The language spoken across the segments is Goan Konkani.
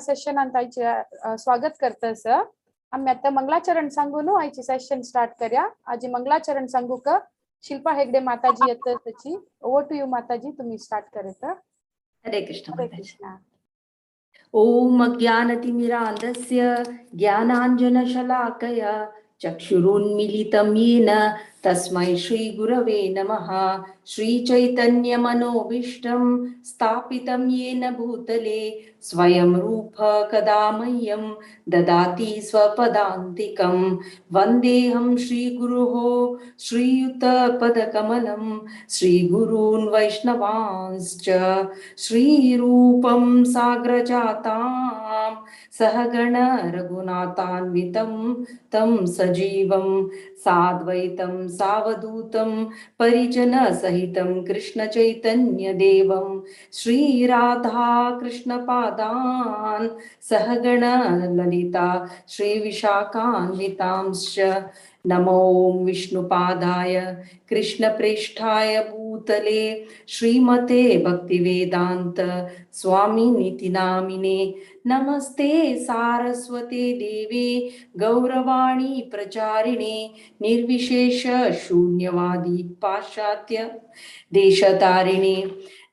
सेशनांत आयचे स्वागत करतस. आमी आता मंगलाचरण सांगून आयची सेशन स्टार्ट करया. आजी मंगलाचरण सांगूक शिल्पा हेगडे माताजी येत त्याची. ओव्हर टू you माताजी, तुम्ही स्टार्ट करत. हरे कृष्ण हरे माताजी. कृष्णा. ॐ अज्ञानतिमिरान्धस्य ज्ञानाञ्जनशलाकया चक्षुरुन्मीलितं येन तस्मै श्रीगुरवे नमः. श्रीचैतन्यमनोभीष्टं स्थापितं येन भूतले स्वयं रूप कदा मह्यं ददाति स्वपदान्तिकं. वन्देऽहं श्रीगुरोः श्रीयुतपदकमलं श्रीगुरून् वैष्णवांश्च श्रीरूपं साग्रजातां सहगण रघुनाथान्वितं तं सजीवं साद्वैतं सावधूतं परिजनसहितं कृष्णचैतन्यदेवं श्रीराधा कृष्णपादान् सहगण ललिता श्रीविशाखान्वितांश्च. नमो विष्णुपादाय कृष्णप्रेष्ठाय भूतले श्रीमते भक्तिवेदान्त स्वामिनिति नामिने. नमस्ते सारस्वते देवे गौरवाणी प्रचारिणे निर्विशेष शून्यवादी पाश्चात्य देशतारिणे.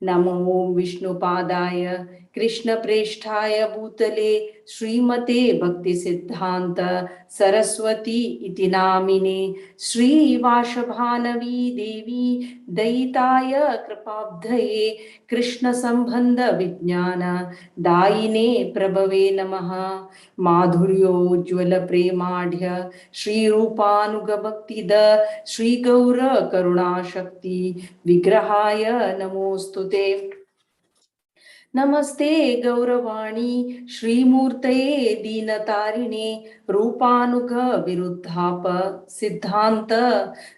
नमो विष्णुपादाय कृष्णप्रेष्ठाय भूतले श्रीमते भक्तिसिद्धान्त सरस्वती इति नामिने. श्रीवाशभानवी देवी दयिताय कृपाब्धये कृष्ण संबंध विज्ञान दायिने प्रभवे नमः. माधुर्योज्ज्वल प्रेमाढ्य श्रीरूपानुग भक्तिद श्रीगौर करुणाशक्ति विग्रहाय नमोस्तुते. नमस्ते गौरवाणी श्रीमूर्तये दीनतारिणे रूपानुग विरुद्धाप सिद्धांत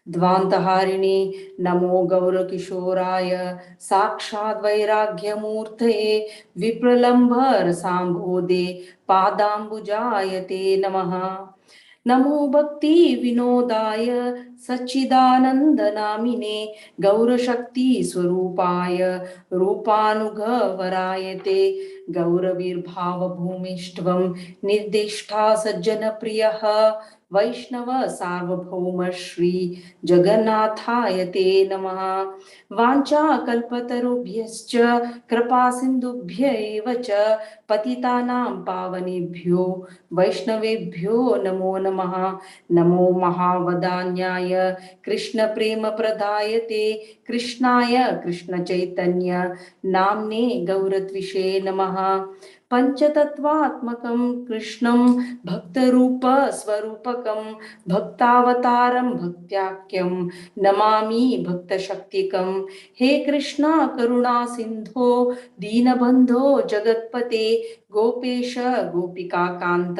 ध्वांतहारिणे. नमो गौरकिशोराय साक्षात् वैराग्यमूर्तये विप्रलंभ रसांबोधे पादांबुजाय ते नमः. नमो भक्ति विनोदाय सच्चिदानंद नामिने गौरशक्ति स्वरूपाय रूपानुगवराय ते. गौरवीर्भाव भूमिष्ठ्वं निर्दिष्टा सज्जन प्रियः वैष्णव सार्वभौम श्री जगन्नाथाय ते नमः. वाञ्छा कल्पतरुभ्यश्च कृपा सिन्धुभ्य एव च पतितानां पावनेभ्यो वैष्णवेभ्यो नमो नमः. नमो महावदान्याय कृष्ण प्रेम प्रदायते कृष्णाय कृष्ण चैतन्य नाम्ने गौरत्विषे नमः. पंचतत्वात्मकं कृष्णं भक्तरूप स्वरूपकं भक्तावतारं भक्त्याख्यं नमामि भक्तशक्तिकं. हे कृष्णा करुणा सिंधो दीनबंधो जगत्पते गोपेश गोपिका कांत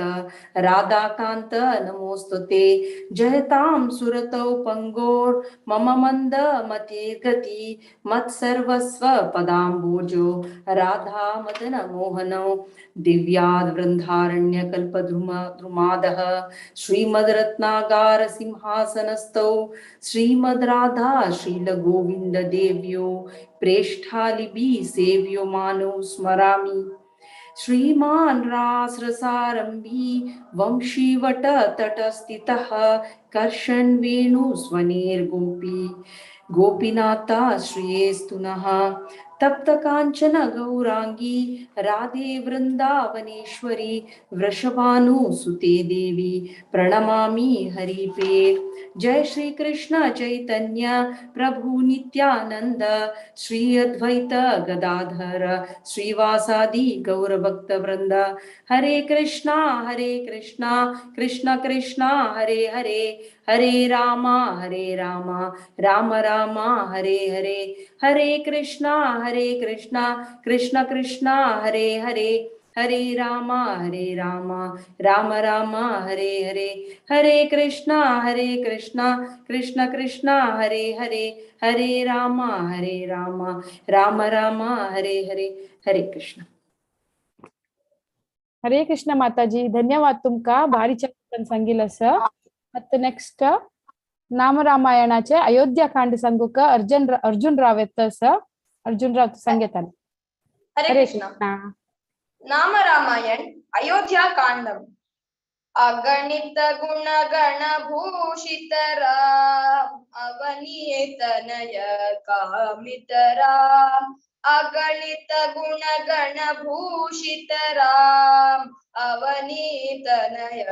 राधाकांत नमोस्तुते. जयतां सुरतौ पंगोर मम मंद मतिर्गति मत्सर्वस्व पदाम्बोजो राधा मदन मोहनो. दिव्याद वृंदारण्य कल्पद्रुम द्रुमादः श्रीमद्रत्नागार सिंहासनस्थौ श्रीमद् राधा श्रील गोविंद देव्यो प्रेष्ठालिभि सेव्यो मानौ स्मरामि. श्रीमान रासरसारंभी वंशीवट तटस्थितः कर्षण वेणु स्वनेर्गोपी गोपीनाथा श्रियेस्तु नः. तप्त कांचन गौरांगी राधे वृंदावनेश्वरी वृषभानु सुते देवी प्रणमामि हरिप्रिये. जय श्री कृष्ण चैतन्य प्रभु नित्यानंद श्री अद्वैत गदाधर श्रीवासादि गौर भक्त वृंद. हरे कृष्णा हरे कृष्णा कृष्ण कृष्णा हरे हरे हरे रामा हरे रामा राम रामा हरे हरे. हरे कृष्णा हरे कृष्णा कृष्ण कृष्णा हरे हरे हरे रामा हरे रामा राम रामा हरे हरे. हरे कृष्णा हरे कृष्णा कृष्ण कृष्णा हरे हरे हरे रामा हरे रामा राम रामा हरे हरे. हरे कृष्ण. हरे कृष्ण माताजी, धन्यवाद तुमका भारी चंद सांगिल असं. ಮತ್ತೆ ನೆಕ್ಸ್ಟ್ नाम रामायणाचे अयोध्या कांड सांगूक अर्जुन अर्जुन राव येत. अर्जुन राव सांगेतान. हरे हरे कृष्ण. कृष्णा. नाम रामायण अयोध्या कांडम। अगणित गुण गण भूषित राम, अवनीत नय कामित राम। अगणित गुण गण भूषित राम, अवनीत नय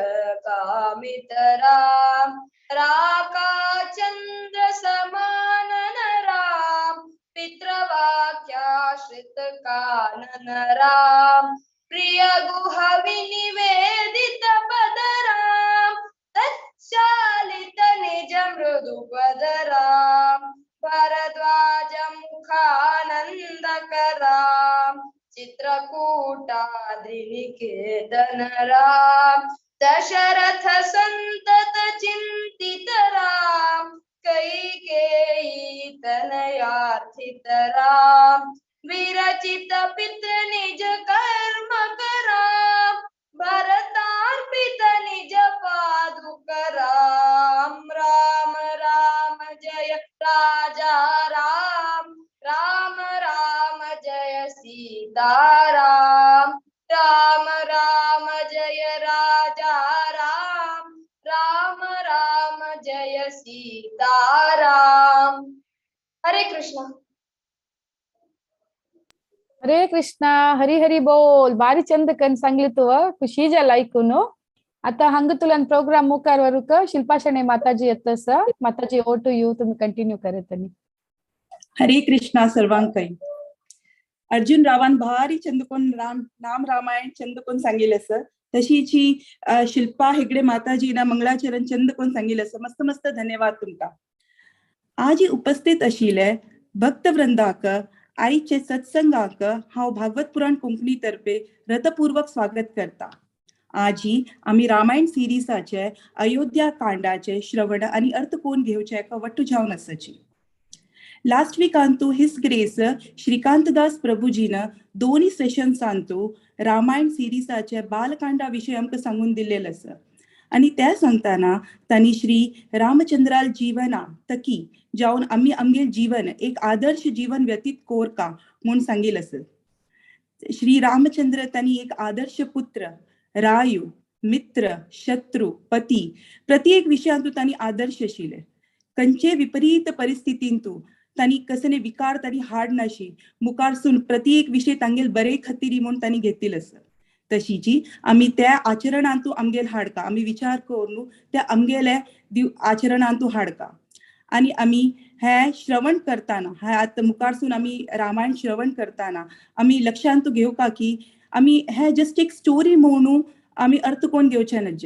कामित राम। राका चंद्र समानन राम, पितृवाक्याश्रित कानन राम। प्रिय गुह विनिवेदित पद राम, तच्चालित निज मृदु पद राम। भरद्वाज मुखानंदक राम, चित्रकूटाद्रि निकेतन राम। दशरथ संतत चिंतित राम, कैकेयी तनयार्थित राम। विरचित पितृ निज कर्म कराम, भरतार्पित निज पादुक राम। राम राम जय राजा राम, राम राम जय सीता राम। राम राम जय राजा राम, राम राम जय सीता राम। हरे कृष्णा। हरे कृष्णा, हरी हरी बोल। बारी चंद कन सांगली तुव, खुशी जाला ऐकून। आता हंग तुला प्रोग्राम मुखार वरुक शिल्पा शणे माताजी येतस। माताजी ओ टू you, तुम्ही कंटिन्यू करतनी। हरे कृष्णा सर्वांकय। अर्जुन रावान भारी चंदकोन राम नाम रामायण चंदकोन सांगितलं असं, तशीची शिल्पा हेगडे माताजीना मंगळाचरण चंदकोन सांगितलं असं। मस्त मस्त धन्यवाद तुमका। आज उपस्थित आशिल्ले भक्तवृंदाक आईचे सत्संगाक हांव भागवत पुराण कोंकणी तर्फे रथपूर्वक स्वागत करता। आजी आमी रामायण सिरीजाचे अयोध्या कांडाचे श्रवण आनी अर्थ कोण घेवचे वट्टू जावन आसाची। लास्ट वीकांतू his grace Shrikant Das प्रभुजीन दोन्ही सेशन्सांतू रामायण सिरीजाचे बालकांडा विशय आमकां सांगून दिल्लेलं आसा आनी त्या सांगतना तांणी श्री रामचंद्राल जीवना तकी जावन आमी आमगेल जीवन एक आदर्श जीवन व्यतीत कोरका म्हूण सांगिल आसा। श्री रामचंद्र तांणी एक आदर्श पुत्र, रायू, मित्र, शत्रू, पती प्रत्येक विशयांतू तांणी आदर्श आशिल्ले। खंयचे विपरीत परिस्थितींतू तांणी कसले विकार तांणी हाड नाशी मुखारसून प्रत्येक विशय तांगेल बरे खातीर म्हूण तांणी घेतिल आसा। तशीची आमी त्या आचरणांतू आमगेल हाडका, आमी विचार करून त्या आमगेले आचरणांतू हाडका आनी आमी हे श्रवण करताना हे आतां मुखारसून आमी रामायण श्रवण करताना आमी लक्षांतू घेवका की आमी हे जस्ट एक स्टोरी म्हणून आमी अर्थ कोण घेवचे नज्ज,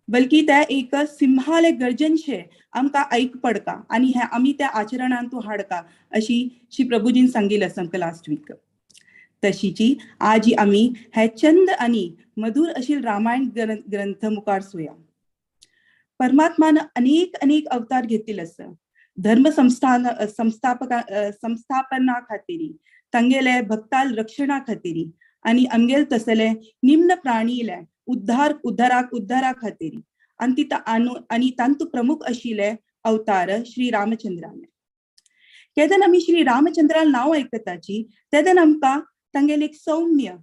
बल्कि त्या एक सिंहाले गर्जनशे आमकां आयक पडका आनी हे आमी त्या आचरणांतू हाडका अशी श्री प्रभुजीन सांगिल्लें आसा आमकां लास्ट वीक। तशीची आजी आमी हे चंद आनी मधुर अशील रामायण ग्रंथ मुखार सुया। परमात्मान अनेक अनेक अवतार घेतिल आसा धर्म संस्थान संस्थापका संस्थापना खातीर, तांगेले भक्ताल रक्षणा खातीर आनी आमगेल तसले निम्न प्राणीले उद्धार उद्धाराक उद्धारा खातीर आनी आनी तांतू प्रमुख आशिल्ले अवतार श्री रामचंद्राले। केदन आमी श्री रामचंद्राल नांव आयकताची तेदन आमकां तांगेल एक सौम्य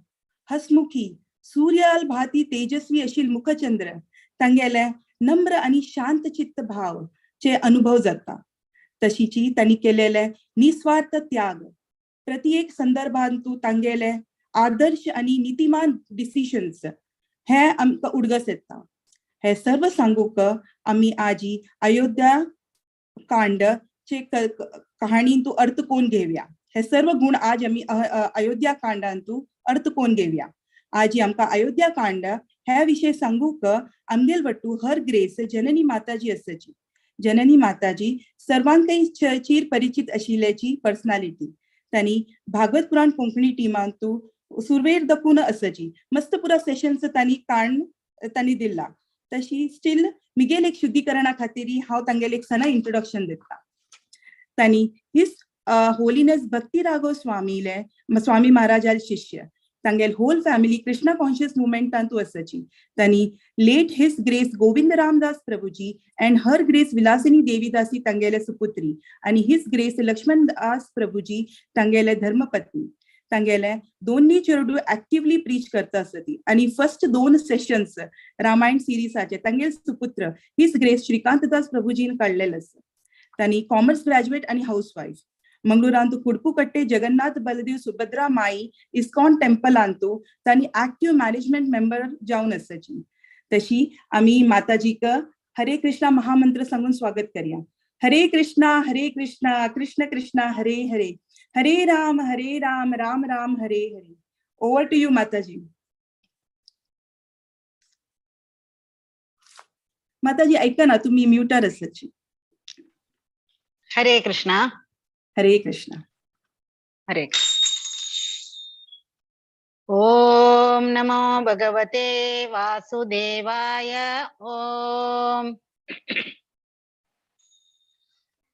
हसमुखी सूर्याल भाती तेजस्वी अशील मुखचंद्र तांगेले नम्र आनी शांत चित्त भाव चे अनुभव जाता। तशीची तांणी केलेले निस्वार्थ त्याग प्रत्येक संदर्भांतू तांगेले आदर्श आनी नीतिमान डिसिशन्स हे आमकां उडगस येता। हे सर्व सांगूक आमी आजी अयोध्या कांड चे कहाणींतू अर्थ कोण घेवया। हे सर्व गुण आज आमी अयोध्या कांडांतू अर्थ कोण घेवया। आजी आमकां अयोध्या कांड हे विशय सांगूक आमगेल वट्टू हर ग्रेस जननी माताजी आसाची। जननी माताजी सर्वांकय चीर परिचित आशिल्ल्याची पर्सनालिटी। तांणी भागवत पुराण कोंकणी टिमांतू सुरवेर दकून आसाची मस्त पुरा सेशन्स तांणी कांड तांणी दिल्ला। तशी स्टील मिगेल एक शुद्धीकरणा खातीर हांव तांगेल एक सणा इंट्रोडक्शन दिता। तांणी his holiness भक्ती राघव स्वामीले स्वामी महाराजाल शिष्य तांगेल होल फॅमिली कृष्णा कॉन्शियस मुवमेंटांतू आसाची। तांणी late his grace Govind Ramdas Prabhuji and her grace Vilasini Devidasi तांगेले सुपुत्री आनी his grace Laxman Das Prabhuji तांगेले धर्मपत्नी। तांगेले दोन्ही चेरडू ऍक्टिवली प्रीच करता आसती आणि फर्स्ट 2 सेशन्स रामायण सिरीजाचे तांगेले सुपुत्र his grace Shrikant Das प्रभुजीन काडलेले आसा. तांणी कॉमर्स ग्रॅज्युएट आणि हाऊस वाईफ. मंगळूरांतु कुडपुकट्टे जगन्नाथ बलदेव सुभद्रा माई इस्कॉन टेम्पलांतु तांणी ऍक्टिव्ह मॅनेजमेंट मेंबर जावन आसाची. तशी आमी माताजीक हरे कृष्णा महामंत्र सांगून स्वागत करया. हरे कृष्णा हरे कृष्णा कृष्ण कृष्णा हरे हरे, हरे राम हरे Ram Ram Ram Hare Hare. Over two you माताजी. माताजी ऐका ना, तुम्ही म्युटर असाची. हरे कृष्णा हरे कृष्णा हरे. ओम नमो भगवते वासुदेवाय. ओम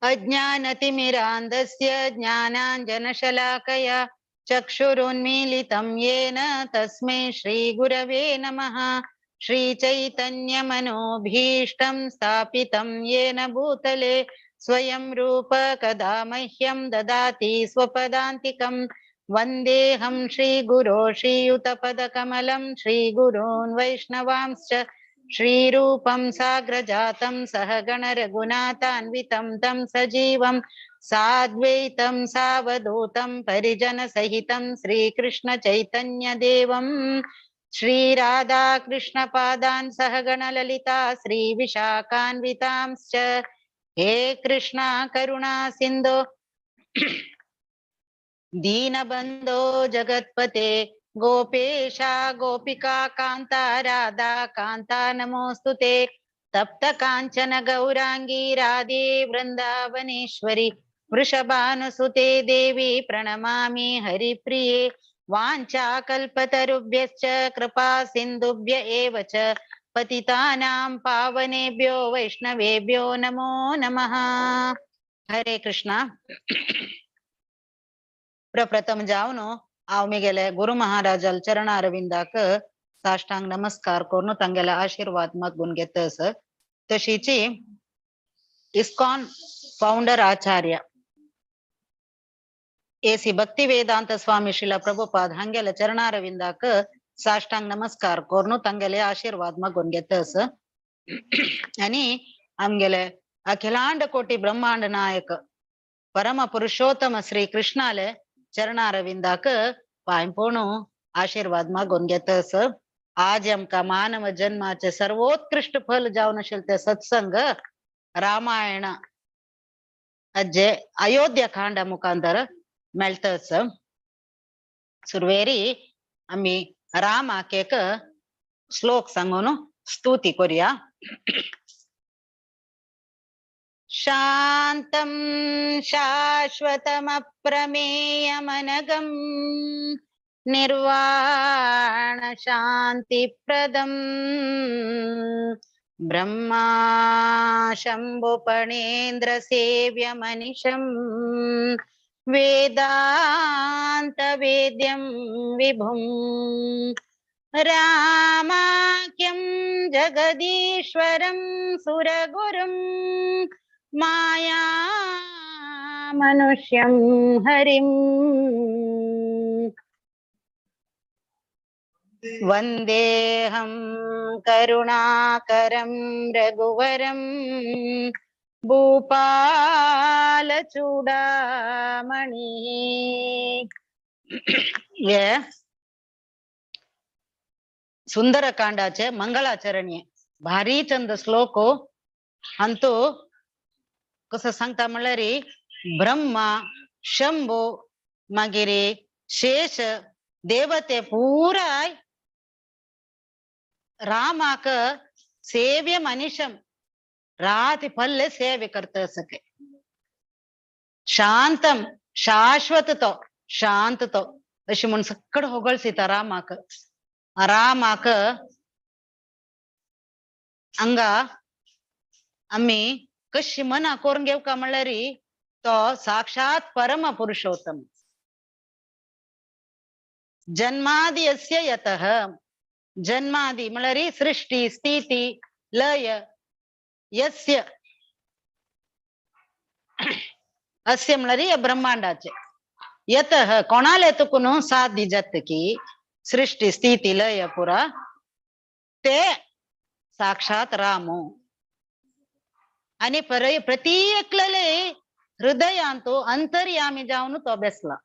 अज्ञानतिमिरान्धस्य ज्ञानाञ्जनशलाकया चक्षुरुन्मीलितं येन तस्मै श्रीगुरवे नमः. श्रीचैतन्यमनोभीष्टं स्थापितं येन भूतले स्वयं रूप कदा मह्यं ददाति स्वपदान्तिकं. वन्देऽहं श्रीगुरो श्रीयुतपदकमलं श्रीगुरून् वैष्णवांश्च. श्रीरूपं साग्रजातं सहगण रघुनाथान्वितं तं सजीवं साद्वैतं सावधूतं परिजनसहितं श्रीकृष्ण चैतन्यदेवं. श्रीराधाकृष्णपादान् सहगण ललिता श्रीविशाखान्वितांश्च. हे कृष्णा करुणा सिंधो दीनबंधो जगत्पते गोपेशा गोपिका कांता राधा कांता नमोस्तुते. तप्त कांचन गौरांगी राधे वृंदावनेश्वरी वृषभानुसुते देवी प्रणमामि हरिप्रिये. वाञ्छा कल्पतरुभ्यश्च कृपा सिन्धुभ्य एव च पतितानां पावनेभ्यो वैष्णवेभ्यो नमो नमः. हरे कृष्णा. प्रप्रथम जावनो हांव मिगेले गुरु महाराजाल चरणारविंदाक साष्टांग नमस्कार करून तांगेले आशीर्वाद मागून घेतस. तशीची ISKCON founder Acharya A C Bhakti Vedanta Swami Srila Prabhupada हांगेले चरणारविंदाक साष्टांग नमस्कार करून तांगेले आशीर्वाद मागून घेतस. आणि आमगेले अखिलांड कोटी ब्रह्मांड नायक परम पुरुषोत्तम श्री कृष्णाले चरणारविंदाक पांय पोणू आशीर्वाद मागून घेतस. आज आमकां मानव जन्माचे सर्वोत्कृष्ट फल जावन आशिल्लें तें सत्संग रामायण अज्जे अयोध्या कांड मुखांतर मेळटच. सुरवेरी आमी रामाक एक श्लोक सांगून स्तुती करूया. शांतं शाश्वतमप्रमेयमनघं निर्वाण शांतिप्रदं ब्रह्मा शंभुपणेन्द्र सेव्यमनिशं वेदांत वेद्यं विभुं. रामाख्यं जगदीश्वरं सुरगुरुं माया मनुष्यं हरिं. वन्देऽहं करुणाकरं रघुवरं भूपालचूडामणि. ये सुंदरकांडाचे मंगलाचरणी भारी चंद श्लोक अंतू कसं सांगता म्हणल्यार ब्रह्मा शंभू मागीर शेष देवते पुराय रामाक सेव्य मनिषम रात पल्ले सेवे करता सके. शांतम शाश्वत तो शांत तो अशी म्हण सक्कड होगळसीता रामाक. रामाक अंगा आमी कशी मना करून घेवका म्हणल्यार तो साक्षात परम पुरुषोत्तम. जन्मादि अस्य यतः, जन्मादि म्हणल्यार सृष्टी स्थिती लय, यस्य अस्य म्हणल्यार या ब्रह्मांडाचे यतः कोणाले तुकून साध्य जाता की सृष्टी स्थिती लय पुरा ते साक्षात रामो. आणि प्रति एकलेले हृदयांतो अंतर्यामी जावन तो बेसला.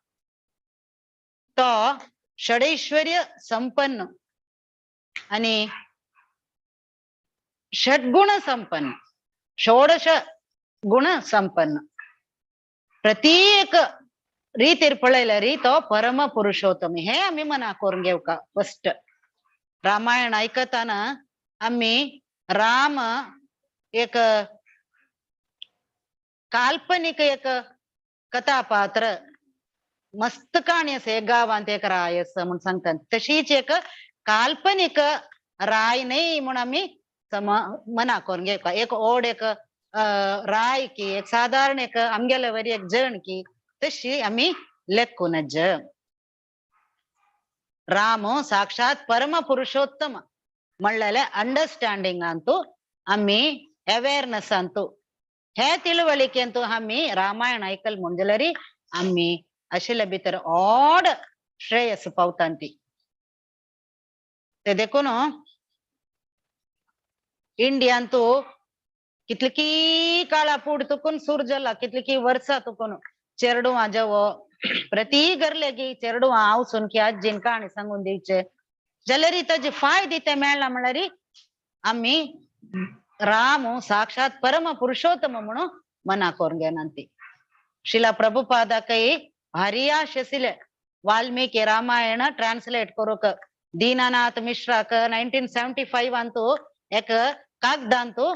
तो षडैश्वर्य संपन्न आणि षड्गुण संपन्न, षोडश गुण संपन्न. प्रत्येक रीतीर पळयल्यार तो परम पुरुषोत्तम. हे आमी मना करून घेवका. फस्ट रामायण ऐकताना आमी राम एक काल्पनिक एक कथापात्र, मस्त काणी आसा, एक गांवांत एक राय आसा म्हूण सांगतात, तशीच एक काल्पनिक राय न्हय म्हूण आमी मना करून घेवका. एक ओड एक राय की एक सादारण एक आमगेले वरी एक जण की तशी आमी लेखूं नज. राम साक्षात परम पुरुषोत्तम म्हणलेले अंडरस्टँडिंग अंतू आमी अवेअरनेस अंतू हे तिಳುವಳಿಕೆ ಅಂತೂ आमी रामायण ऐकल म्हणल्यार आमी अशिले भितर ओड श्रेयस पावतांती. ते देखून इंडियांतू कितली काळा पूड तुकून सुरू जाला, कितली वर्सां तुकून चेरडुवां जेवो प्रति घरले चेरडुवां हांव की आजीन काणी सांगून दिवचे जाल्यार ताजे फायदे ते मेळ्ळा म्हणल्यार आमी राम साक्षात परम पुरुषोत्तम म्हणून मना करून घेनांती. शिला प्रभुपादाकय भारी आश आशिल्ले वाल्मीकी रामायण ट्रान्सलेट करूंक. दीनानाथ मिश्राक 1975 अंतू एक कागदांतू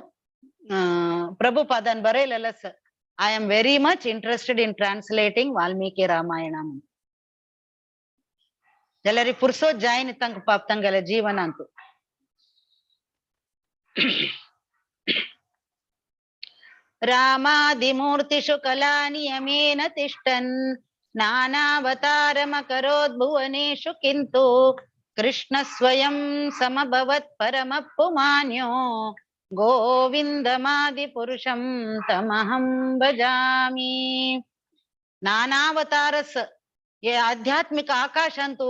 प्रभुपादान बरयलेलें आसा, I am very much interested in translating Valmiki Ramayana. जाल्यार पुरसोत जायन तांकां पाप तांगेल्या जीवनांतू. रामादिमूर्तिषु कलानियमेन तिष्ठन् नानावतारमकरोत् भुवनेषु किन्तु कृष्ण स्वयं समभवत् परमपुमान्यो गोविंदमादिपुरुषं तमहं भजामि. नानावतारस ये आध्यात्मिक आकाशांतु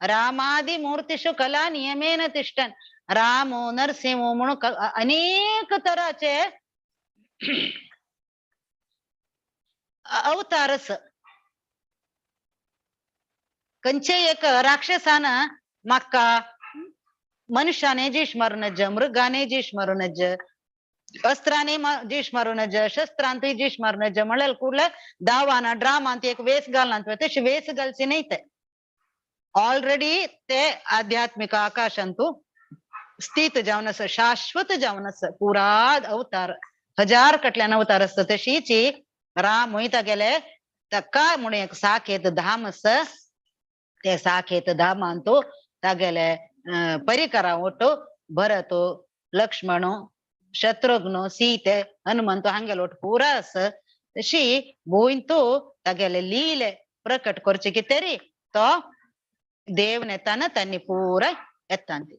रामादिमूर्तिषु कला नियमेन तिष्ठन्. रामो नरसिंह म्हणून अनेक तराचे अवतारस. कंचे एक राक्षसान म्हाका मनुष्याने जीश मारू नज, मृगाने जीश मारू नज, अस्त्राने जीश मारू नज, शस्त्रांतूय जीश मारू नज म्हणल्यार कुडले दावान ड्रामांत एक वेस घालना तशी वेस घालची न्हय. ते ऑलरेडी ते आध्यात्मिक आकाशांतू स्थित जावन आसा, शाश्वत जावन आसा. पुरा अवतार हजार कटल्यान अवतार आसता. तशीच रामूय तागेले ताका म्हणून एक साकेत धाम आसा, ते साकेत धामांतू तागेले परिकरा ಒಟ್ಟು ಭರತ ಲಕ್ಷ್ಮಣ ಶತ್ರುಘ್ನ ಸೀತೆ ಹನುಮಂತ हांगेलो ಒಟ್ಟು ಪೂರಾ आसा. तशी भूंयतू तागेले लीले प्रकट करचे कितें तो देव नेताना तांणी पुराय येतांती.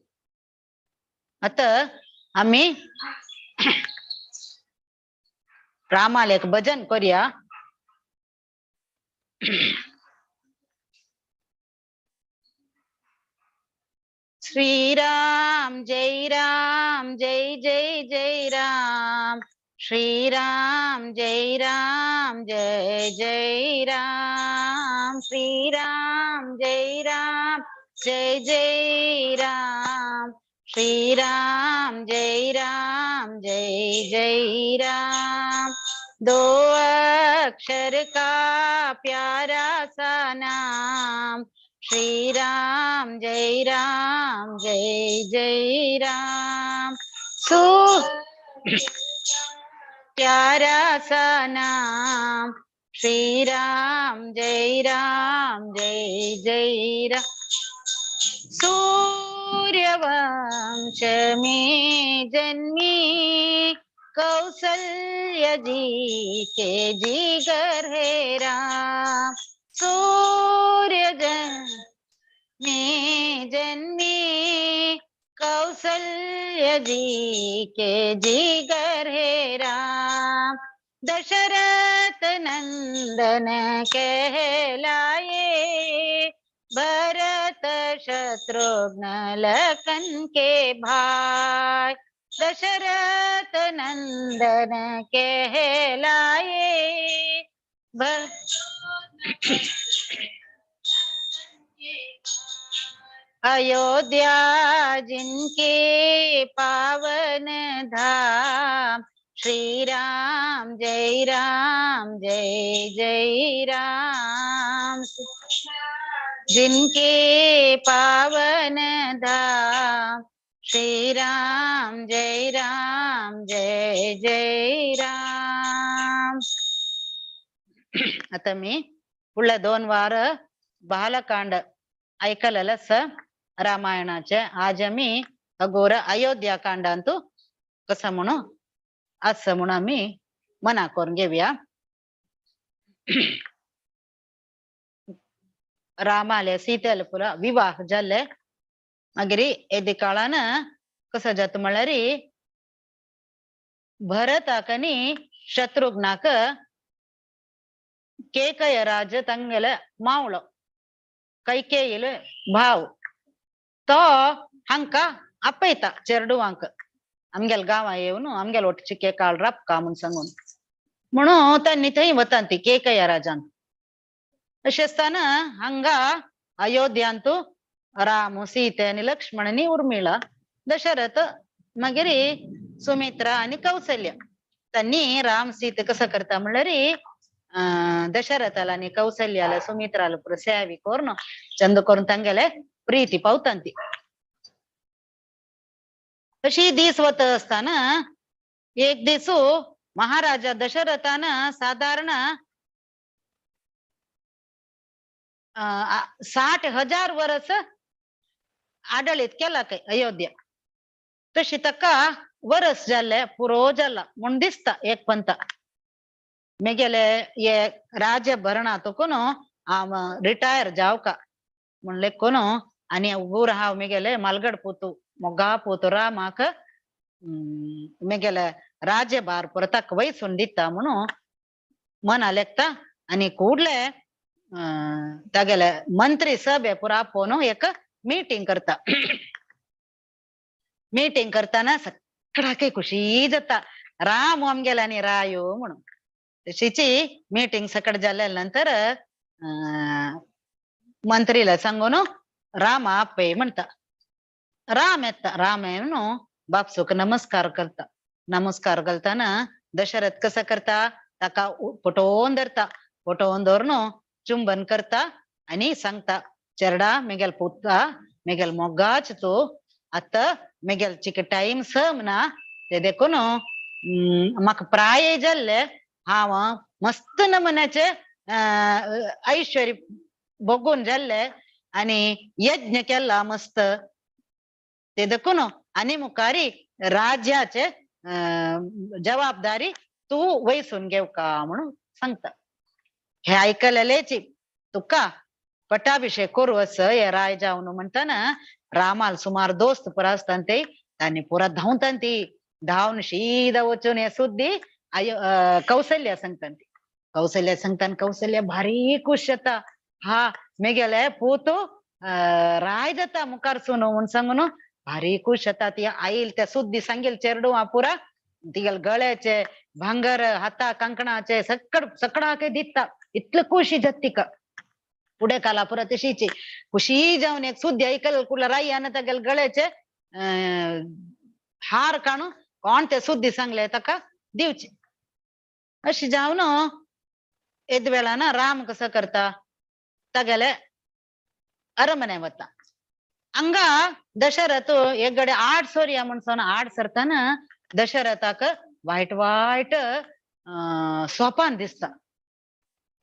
आतां आमी रामाले एक भजन करूया. श्री राम जय राम जय जय जय राम, श्री राम जय राम जय जय राम, श्री राम जय राम जय जय राम, श्री राम जय राम जय जय राम. दो अक्षर का प्यारा सा नाम, श्री राम जय राम जय जय राम. सो प्यारा सा नाम, श्री राम जय राम जय जय राम. सूर्यवंश में जन्मी कौशल्य जी के जिगर है राम. सूर्य में जन्मी कौशल्य जी के जिगर है राम. दशरथ नंदन कहलाए, भरत शत्रुघ्न लखन के भाई। दशरथ नंदन कहलाए, अयोध्या जिनके पावन धाम, श्री राम जय राम जय जय राम। जिनके पावन धाम, श्री राम जय राम जय जय राम। आता मी पुढल्या 2 वार बालकांड ऐकलेलंच रामायणाचे. आज आमी अगोर अयोध्या कांडांतू कसं म्हणू असं म्हणून आम्ही मना करून घेऊया. रामाले सीतेले पुरा विवाह जाल्ले. मागीर येदे काळान कसं जाता म्हळ्यार भरताक आनी शत्रुघ्नाक केकय राज तांगेले मावळो कैकेयीले भाव तो हांका आपयता चेरडुवांक आमगेले गांवा येवन आमगेले वटची केकाळ राबका म्हूण सांगून म्हणून तांणी थंय वता ती केकय राजान. अशें आसतना हांगा अयोध्यांतू राम सीते आनी लक्ष्मण आनी उर्मिळा दशरथ मागीर सुमित्रा आनी कौसल्य. त्यांनी राम सीते कसं करता म्हणल्यार दशरथाला आनी कौसल्याला सुमित्राला पुरो सेवी करून चंद करून तांगेले प्रीती पावतांती. अशी दीस वत असताना एक दिसू महाराजा दशरथान साधारण 60,000 वर्स आडळीत केला काय अयोध्या. तशी ताका वरस जाल्ले पुरो जाला म्हूण दिसता एक पंता. मेगेले हे राज्य भरणातकून हांव रिटायर जावका म्हणले कोण आनी उगूर हांव मेगेले मालगड पुतू मोगा पुतू रामाक मेगेले राज्यभार परताक वयसून दिता म्हणून मना लेखता. आनी कुडले तागेले मंत्री सभे पुरा आपोवन एक मीटिंग करता. मीटिंग करताना सगळ्याकय खुशी जाता राम आमगेले आनी रायो म्हणून. तशीची मीटिंग सकट जाल्या नंतर मंत्रीला सांगून राम आपय म्हणता. राम येता. राम येवन बापसूक नमस्कार करता. नमस्कार करताना दशरथ कसं करता ताका पटोवन धरता. पटोवन धरून चुंबन करता आनी सांगता चेरडा मेगेल पुता मेगेल मोगाच तूं आतां मेगेल चिके टायम सम ना ते देखून म्हाका प्राय जाल्ले हांव मस्त नमुन्याचे ऐश्वर्य भोगून जाल्ले आनी यज्ञ केला मस्त ते देखून आनी मुखारी राज्याचे जबाबदारी तूं वयसून घेवका म्हणून सांगता. हे आयकलेलेची तुका पटाभिषेक करू असं हे राय जावन म्हणताना रामाल सुमार दोस्त पुरा आसता ते तांणी पुरा धांवता ती धांवन शीदा वचून हे सुद्दी कौसल्या सांगता. ती कौसल्या सांगता कौसल्या भारी खुश जाता. हा मेगेले पूत राय जाता मुखार सुनो म्हूण सांगून भारी खुश जाता. ती आईल त्या सुद्दी सांगेल चेरडू पुरा तिगेल गळ्याचे भांगर हाता कंकणाचे सकड सकडाके दिता. इतलं खुशी जाता तिका. पुढे काला पुरा तशीची खुशी जावन एक सुद्दी ऐकल कुठला राई तागेल गळ्याचे हार काणू कोण ते सुद्दी सांगले ताका दिवचे. अशी जावन येद वेळान राम कसं करता तागेले अरमने वता. हांगा दशरथ एक गडे आड सोरया म्हूण सांगून आड सरतना दशरथाक वायट वायट सोपान दिसता.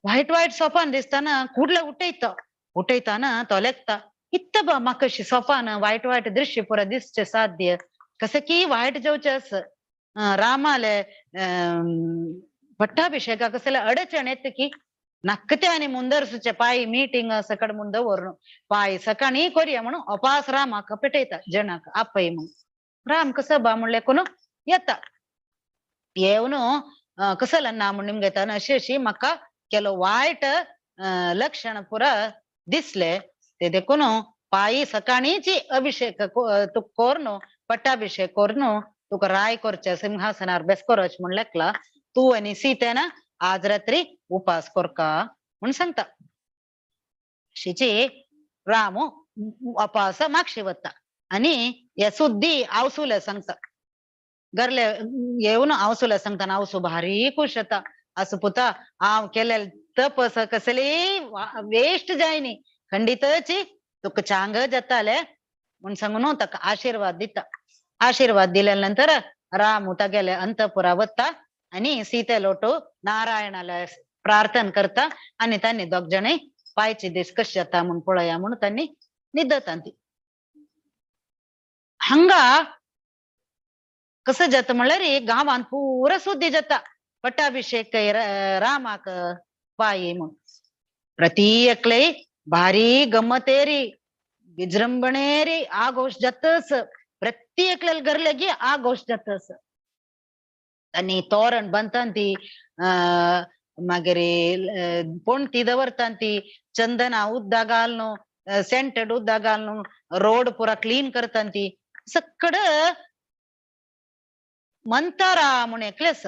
वायट वायट सोपान दिसतना कुडले उठयता. उठयताना तो लेखता इत्त बा म्हाका अशी सोपान वायट वायट दृश्य पुरा दिसचे साध्य कसं की वायट जावचें आस रामाले पट्टाभिषेकाक कसले अडचण येता की नक्कते आनी मुंदरसूचे पाय मीटिंग सकड म्हूण दवरून पाय सकाळी कोरया म्हणून अपास रामाक पेटयता जणाक आपय म्हणून. राम कसं बा म्हणले कोण येता. येवन कसल ना म्हूण निमगेता अशी अशी म्हाका केलो वायट लक्षण पुरा दिसले ते देखून पायी सकाळीची अभिषेक तुका कोरनो पट्टाभिषेक कोरनो तुका राय करचे सिंहासनार बेस करोच म्हूण लेखला तूं आनी सीतेन आज रात्री उपास कोरका म्हूण सांगता. शिची रामू उपास मागशी वता आनी हे सुद्दी आवसुले सांगता घरले येवन आवसुले सांगता आवसू भारी खुश जाता असो पुता हांव केलेले तपस कसली वेस्ट जायनी खंडितची तुका चांग जाताले म्हूण सांगून ताका आशिर्वाद दिता. आशिर्वाद दिल्या नंतर राम तागेले अंतपुरा वता आनी सीते लोटू नारायणाला प्रार्थना करता आनी तांणी दोग जाणय पायचे दीस कशे जाता म्हूण पळया म्हूण तांणी न्हिदता ती. हांगा कसं जाता म्हणल्यार गांवांत पुरा सुद्दी जाता पट्टाभिषेक रामाक पायी म्हूण प्रति एकले भारी गमतेरी विजृंभणेरी आघोश जातच प्रत्येक घरलेगी आघोश जातच आनी तोरण बांदता ती मागीर पणती दवरता ती चंदना उद्दा घालून सेंटेड उद्दा घालून रोड पुरा क्लीन करता ती सगळं मंतारा म्हूण एकलेस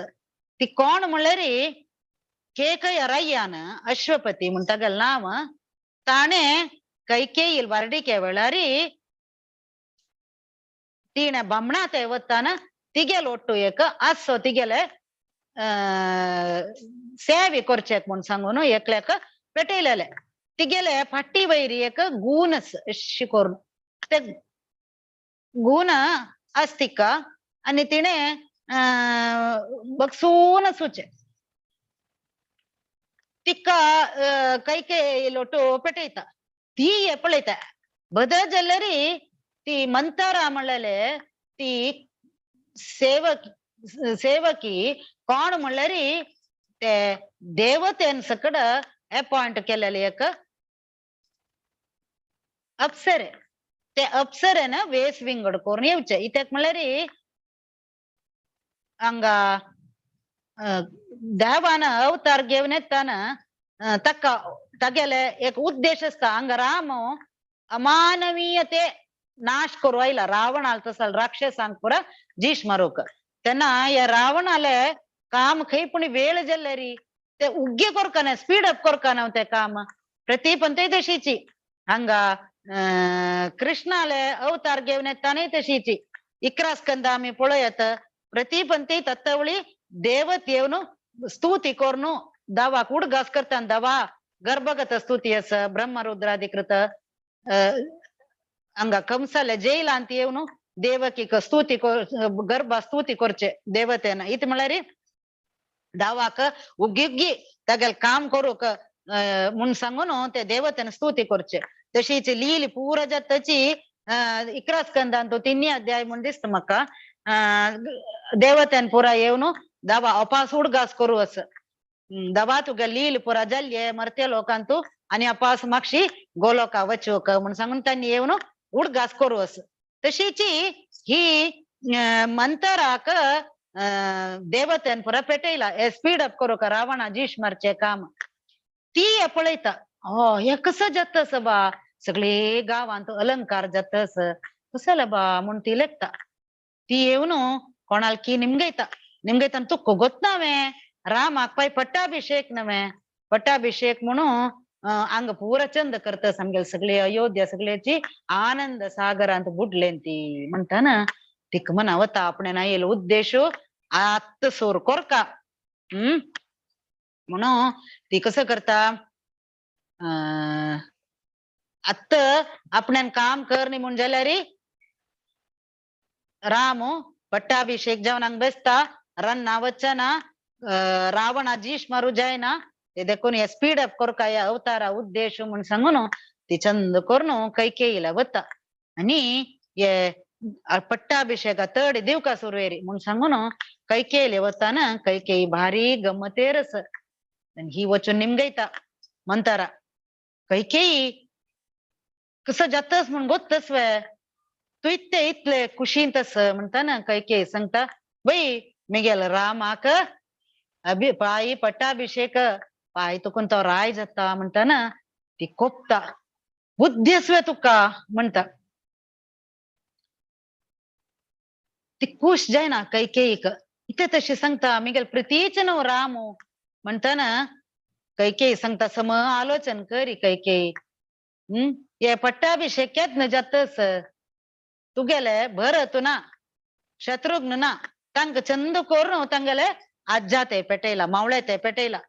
ती कोण म्हणल्यार केकय रय्यान अश्वपती म्हूण तागेलें नांव ताणें कैकेयील वर्डिके वेळार तिणें बामणा ते वताना तिगेल ಒಟ್ಟು एक आसो तिगेले सेवे करचेक म्हूण सांगून एकल्याक पेटयलेले तिगेले फाटी वयर एक गूण अशी करून ते गूण आसतिका आनी तिणें बगसून आसूचे तिका कैकेयी लोटू पेटयता ती पळयता बदल जाल्यार ती मंतारा म्हणलेले ती सेवक सेवकी कोण म्हणल्यार ते देवतेन सकड अपॉइंट केलेले एक अप्सरे ते अप्सरेन वेस विंगड करून येवचे इत्याक म्हणल्यार हांगा देवान अवतार घेवन येताना ताका तागेले एक उद्देश आसता हांगा राम अमानवीयते नाश करू आयला रावणाल तसल राक्षसांक पुरा जीश मारूक तेन्ना ह्या रावणाले काम खंय पूण वेळ जाल्यार ते उग्गे करकाना स्पीड अप करकाना ते काम प्रतिपंतय तशीची हांगा कृष्णाले अवतार घेवन येतानय तशीची 11 स्कंद आमी पळयत प्रतिपंती तत्वळी देवत येवन स्तुती करून दवाक उडगास करता दवा गर्भगत स्तुती आसा ब्रह्मरुद्राधिकृत हांगा कंसाले जैलांत येवन देवकीक स्तुती गर्भ स्तुती करचे देवतेन इत म्हणल्यार दावाक उग्गी उग्गी तागेले काम करूंक म्हूण सांगून ते देवतेन स्तुती करचे. तशीच लील पुरा जाताची 11 स्कंदांत 3 अध्याय म्हूण दिसता म्हाका देवतेन पुरा येवन दावा अपास उडगास करू असं दवा तुगे लील पुरा जाल्ले मरते लोकांतू आनी अपास मागशी गोलोका वचूक म्हूण सांगून तांणी येवन उडगास करू असं. तशीची ही मंतराक देवतेन पुरा पेटयला स्पीड अप करूक रावणा जीश मारचे काम ती पळयता हो हे कसं जाता बा सगळे गांवांत अलंकार जाता कसं बा म्हूण ती लेखता. ती येवन कोणाल की निमगयता निमगयता तुका गोत नवे रामाक पाय पट्टाभिषेक नवे पट्टाभिषेक म्हणून हांगा पुरा चंद करता सामगे सगळे अयोध्या सगळ्याची आनंद सागरांत बुडले ती म्हणटा तिका मना वता आपणे ना उद्देश आत्त सोर कोरका म्हणून ती कसं करता आत्त आपण्यान काम कर न्ही म्हूण जाल्यार राम पट्टाभिषेक जावन हांगा बेसता रन्ना वचना रावणा जीश मारू जायना ते देखून हे स्पीड अप करका ह्या अवतारा उद्देश म्हूण सांगून ती चंद करून कैकेयीला वता आनी हे पट्टाभिषेका तड दिवका सुरवेरी म्हूण सांगून कैकेयीले वताना कैकेयी भारी गमतेरस ही वचून निमगयता मंतारा कैकेयी कसं जातस म्हूण गोत्तस वे तूं इतले इतले कुशीन तस म्हणटा ना कैकेयी सांगता बाई मिगेल रामाक अभि पायी पट्टाभिषेक पाय तुकून तो राय जाता म्हणटाना ती कोपता, बुद्धी आसवे तुका म्हणटा. ती खुश जायना कैकेयीक. इथे तशी सांगता मिगेल प्रितीच न्हू रामू म्हणटाना कैकेयी सांगता सम आलोचन करी कैकेयी. हे पट्टाभिषेक केन्ना जातस तुगेले भरत ना शत्रुघ्न ना तांकां चंद करून तांगेले आज्जा ते पेटयला मावळे ते पेटयला.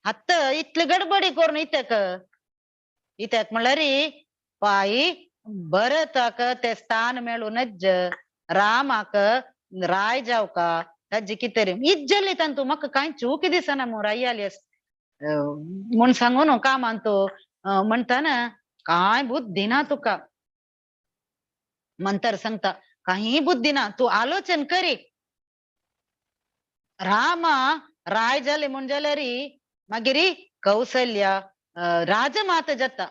आत्तां इतली गडबडी करून इत्याक इत्याक म्हणल्यार पायी भरताक ते स्थान मेळूनच रामाक राय जावका ताजी कितें तरी इज्जली तांतू म्हाका कांय चूक दिसना मू रायाली म्हूण सांगू न्हू कामान तूं म्हणटाना कांय बुद्धी ना तुका. मंतर सांगता काही बुद्धी ना, तूं आलोचन करी. रामा राय जाले म्हूण जाल्यार मागीर कौसल्या राजमाता जाता.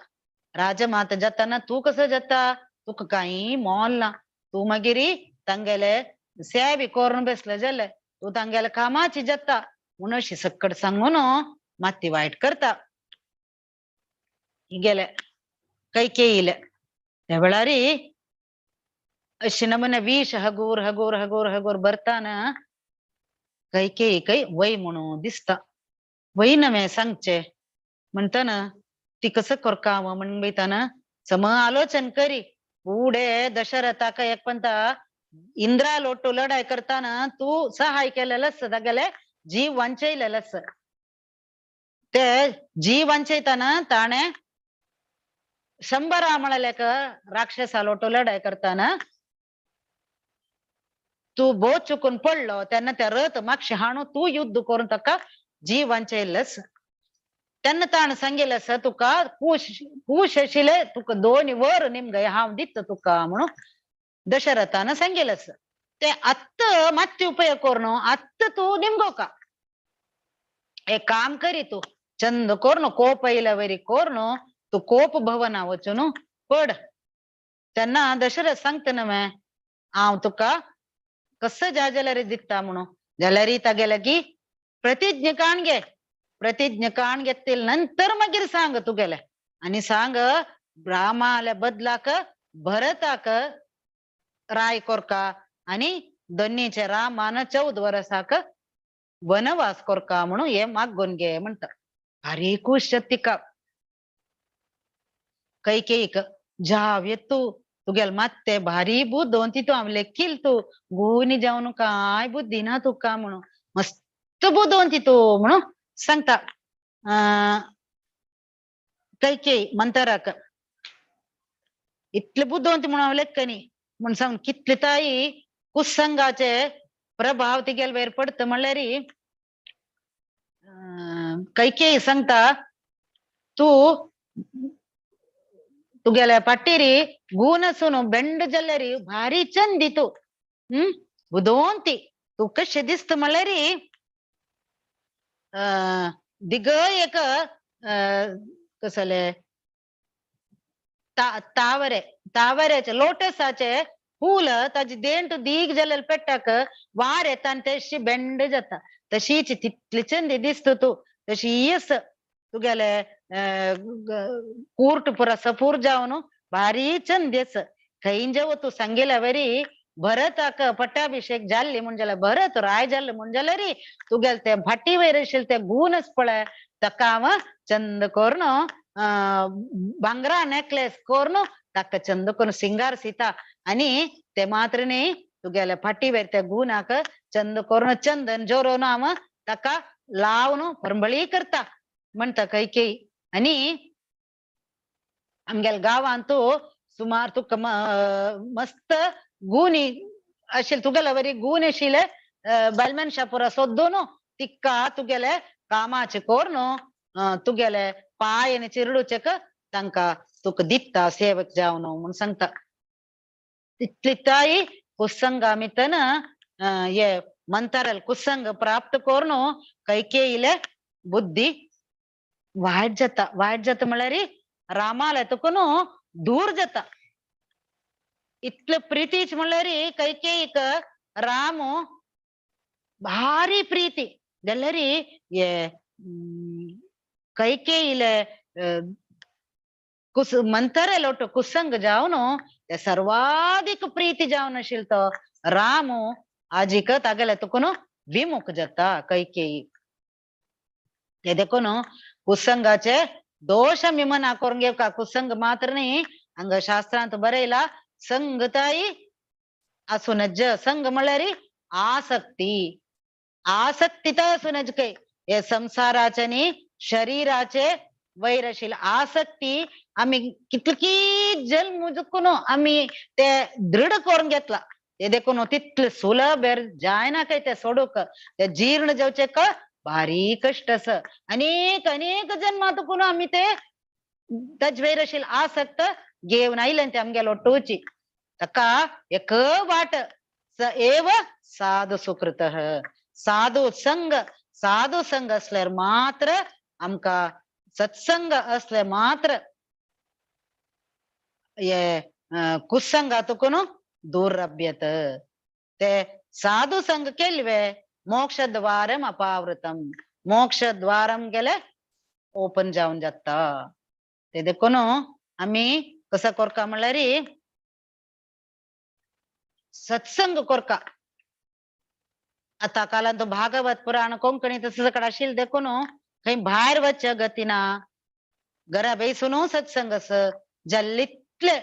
राजमाता जाताना तूं कसो जाता, तुका कांय मोल ना. तूं मागीर तांगेले सेवे करून बसले जाल्यार तूं तांगेले कामाची जाता म्हूण अशी सक्कड सांगून माती वायट करता. गेले कैकेयीले त्या वेळार अशी नमुने विष हगूर हगूर हगूर हगूर भरताना कैकेयी कै वय म्हणून दिसता. वय नवें सांगचे म्हणटाना ती कसं करका म्हण वयताना सम आलोचन करी. फुडें दशरथाक एक पंता इंद्रा लोटू लढाय करताना तूं सहाय केलेलें आसा, तागेले जीव वांचयलेलें आसा. ते जीव वांचयताना ताणें शंबरा म्हळ्यार राक्षसा लोटू लढाय करताना तूं भोव चुकून पडलो तेन्ना त्या रथ मातशें हाणून तूं युद्ध करून ताका जीव वांचयल्लें आसा. तेन्ना ताणें सांगिल्लें आसा तुका कुश कुश आशिल्ले तुका दोन वर निमगे हांव दिता तुका म्हणून दशरथान सांगिल्लें आसा. ते आत्तां मातशें उपयोग करून आत्तां तूं निमगोका एक काम करी तूं चंद करून कोप आयल्या वरी करून तूं कोप भवना वचून पड. तेन्ना दशरथ सांगता न्हय हांव तुका कसो जाय जाल्यार दिता म्हणून. जाल्यार तागेले की प्रतिज्ञ काण घे. प्रतिज्ञ काण घेतले नंतर मागीर सांग तुगेले आनी सांग रामाल्या बदलाक भरताक राय कोरका आनी दोन्नीचे रामान 14 वर्साक वनवास कोरका म्हणून हे मागून घे म्हणटा. भारी खुश तिका कैकेयीक. जाव तूं तुगेले मात्ते भारी बुद्दोन तितू हांव लेखील तूं गुनी जावन कांय बुद्धी ना तुका म्हणून मस्त बुद्दोन तितू म्हणून सांगता कैकेयी मंतराक. इतले बुद्दोन ती म्हणून हांव लेखनी म्हूण सांग कितले ताई कुसंगाचे प्रभाव तिगेले वयर पडटा म्हणल्यार कैकेयी सांगता तूं तुगेल्या पाटीर गूण आसून बेंड जाल्यार भारी चंदी तूं बुदोवंती तूं कशें दिसता म्हणल्यार दिग एक कसले तावरे तावऱ्याचे लोटसाचे फूल ताजी देंट दीग जाल्यार पेट्टाक वार येता आनी तशी बेंड जाता तशीच तितली चंदी दिसता तूं. तशीच तुगेले कूर्ट पुरा सपूर जावन भारी चंद आसा. खंय जेव तूं सांगिल्ल्या वरी भरताक पट्टाभिषेक जाल्ली म्हूण जाल्यार भरत राय जाल्ले म्हूण जाल्यार तुगेले ते भाटी वयर आशिल्ले ते गूणच पळय ताका हांव चंद करून भांगरा नेकलेस करून ताका चंद करून सिंगार सीता आनी ते मात्र न्ही तुगेले फाटी वयर त्या गुणाक चंद करून चंदन जोरोन हांव ताका लावन परंबळी करता म्हणटा कैकेयी. आनी आमगेल्या गांवांत तूं सुमार तुका मस्त गुणी आशिल्ले तुगेले वरी गूण आशिल्ले बायल मनशां पुरा सोदून तिका तुगेले कामाचे करून तुगेले पांय आनी चिरडूचे तांकां तुका दिता सेवक जावन म्हूण सांगता. तितली ताई कुसंगा मितन हे मंतरल कुसंग प्राप्त करून कैकेयीले बुद्धी वायट जाता. वायट जाता म्हणल्यार रामाले तुकून दूर जाता. इतले प्रितीच म्हणल्यार कैकेयीक राम भारी प्रीती. जाल्यार हे कैकेयीले कुस मंथरे लोट कुसंग जावन ते सर्वाधिक प्रीती जावन आशिल्लो तो रामू आजीक तागेले तुकून विमुख जाता कैकेयी. ते देखून कुसंगाचे दोश आमी मना करून घेवका. कुसंग मात्र न्ही, हांगा शास्त्रांत बरयला संगताई आसूं नज. संग म्हळ्यार आसक्ती, आसक्तीता आसूं नज काय हे संसाराचे न्ही शरीराचे वैर आशिल्ली आसक्ती आमी कितली जल्म चुकून आमी ते दृढ करून घेतला. ते देखून तितले सुलभ जायना काय ते सोडूक, ते जीर्ण जावचे का भारी कष्ट आसा. अनेक अनेक जन्मा तुकून आमी ते तजवेर आशिल्ली आसक्त घेवन आयले ते आमगेलो ಒಟ್ಟುಚಿ. ताका एक वाट स एव साधु सुकृत. साधु संग, साधु संग असल्यार मात्र आमकां सत्संग असले मात्र हे कुसंगा तुकून दूर रभ्यत. ते साधु संग केल्वे मोक्षद्वारम अपावृतम, मोक्षद्वारम गेले ओपन जावन जाता. ते देखून आमी कसो करका म्हणल्यार सत्संग करका. आतां कालान तो भागवत पुराण कोंकणी तसं सगळं आशिल्लें देखून खंय भायर वचच्या गतीना घरा बेसून सत्संग आसा. जाल्ले इतले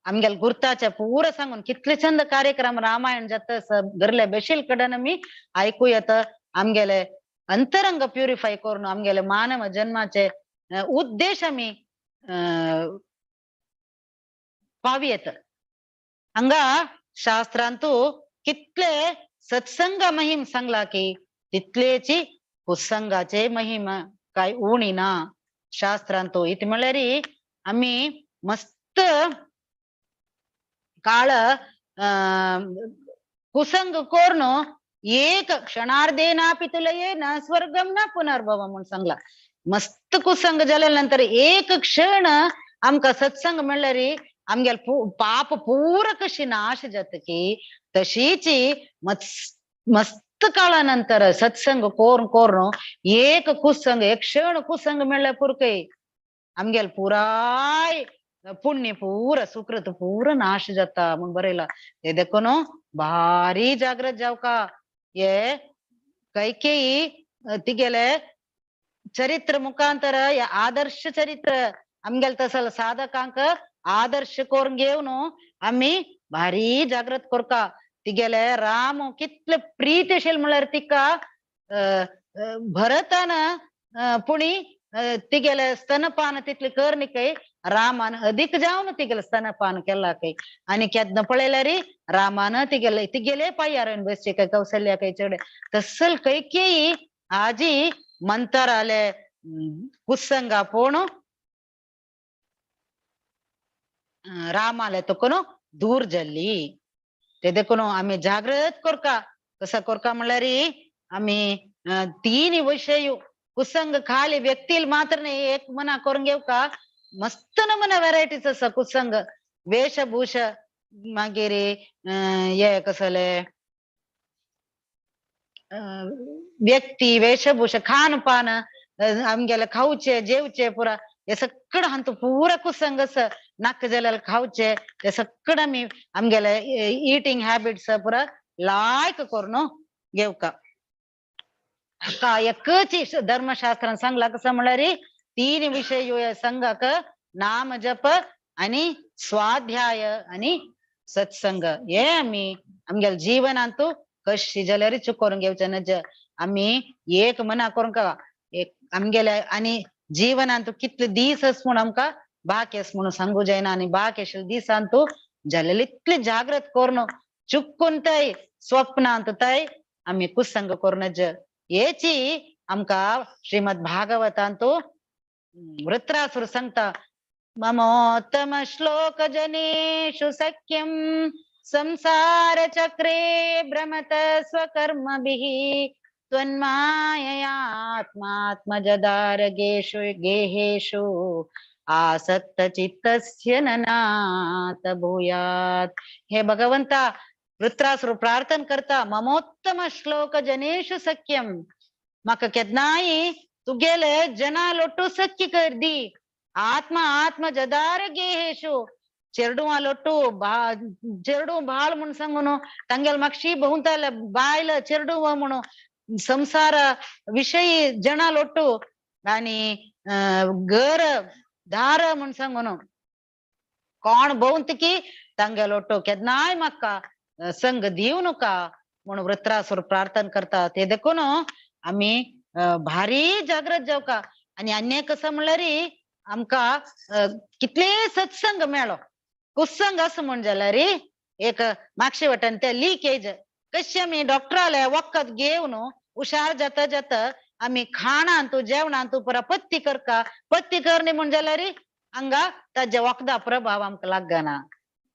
आमगेले गुर्ताचे पुरो सांगून कितले चंद कार्यक्रम रामायण जाता घरले बेशील कडेन आमी आयकू येता. आमगेले अंतरंग प्युरिफाय करून आमगेले मानव जन्माचे उद्देश आमी पावी येता. हांगा शास्त्रांतू कितले सत्संग महिम सांगला की तितलेची कुसंगाचे महिम काय उणी ना शास्त्रांतू. इति म्हळ्यार आमी मस्त काळ कुसंग करून एक क्षणार्धेनापि तुलये न स्वर्गम न पुनर्भव म्हणून सांगला. मस्त कुसंग जाल्या नंतर एक क्षण आमकां सत्संग म्हणल्यार आमगेले पाप पूरा कशी नाश जाता की तशीची मस्त काळा नंतर सत्संग करून करून एक कुसंग एक क्षण कुसंग मेळ्ळ्या पुरकय आमगेले पुराय पुण्य पूरा सुकृत पूरा नाश जाता म्हूण बरयला. ते देखून भारी जागृत जावका. हे कैकेयी तिगेले चरित्र मुखांतर हे आदर्श चरित्र आमगेले तसले साधकांक आदर्श करून घेवन आमी भारी जागृत करका. तिगेले राम कितले प्रीत आशिल्ले म्हळ्यार तिका भरतान पुणी तिगेले स्तनपान तितले कर न्ही काय रामान अधिक जावन तिगेले स्तनपान केला काय. आनी केन्ना पळयल्यार रामान तिगेले तिगेले पांयार येवन बसचे काय कौशल्या काय चड तसल कैकेयी आजी मंतराले कुसंगा पोण रामाले तुकून दूर जाल्ली. ते देखून आमी जागृत करका. कसो करका म्हणल्यार आमी तीन विशय कुसंग खाली व्यक्ती मात्र न्ही एक मना करून घेवका. मस्त नमुना व्हेरायटीज आसा कुसंग, वेशभूषा मागीर हे कसले व्यक्ती वेशभूषा खानपान आमगेले खावचे जेवचे पुरा हे सगळं हांतू पुरा कुसंग आसा. नाका जाल्यार खावचे ते सगळं आमी आमगेले इटिंग हॅबिट्स पुरा लायक करून घेवका. एकच धर्मशास्त्रान सांगला कसं म्हणल्यार तीन विषय संघाक नाम जप आणि स्वाध्याय आणि सत्संग. हे आमी आमगेले जीवनांतू कशी जाल्यार चुकोवन घेवचे नज. आमी एक मना करून का एक आमगेले आणि जीवनांतू कितले दीस आस म्हूण आमकां बाकी आस म्हणून सांगू जायना. आनी बाकी आशिल्ले दिसांतू जाल्ले इतले जागृत करून चुकून तय स्वप्नांत तय आमी कुसंग करून नज. हेची आमकां श्रीमद भागवतांतू वृत्रासुर सांगता ममोत्तम श्लोक जनेषु सख्यं संसार चक्रे भ्रमत स्वकर्मभिः त्वन्माययात्मात्मजदारगेषु गेहेषु आसक्त चित्तस्य ननाथ भूयात्. हे भगवंता, वृत्रासुर प्रार्थना करता ममोत्तम श्लोक जनेषु सख्यम, म्हाका केन्नाय तुगेले जना लोटू सख्य कर दी. आत्मा आत्मा जदार गेहेशु चेरडुवा लोटू चेरडू भाळ म्हूण सांगून तांगेल मागशी भोंवताले बायल चेरडुवा म्हणून संसार विशयी जना लोटू आनी घर दार म्हूण सांगून कोण भोंवतकी तांगेल लोटू केन्नाय म्हाका संग दिवं नका म्हणून वृत्रासुर प्रार्थना करता. ते देखून आमी भारी जागृत जावका. आनी अन्य कसं म्हणल्यार आमकां कितले सत्संग मेळो कुत्संग असं म्हण जाल्यार एक मागशे वाटेन ते लिकेज कशें आमी डॉक्टराले वखद घेवन हुशार जाता जाता आमी खाणांतू जेवणांतू पुरा पत्ती करका. पत्ती करणी म्हण जाल्यार हांगा ताज्या वखदा प्रभाव आमकां लागना.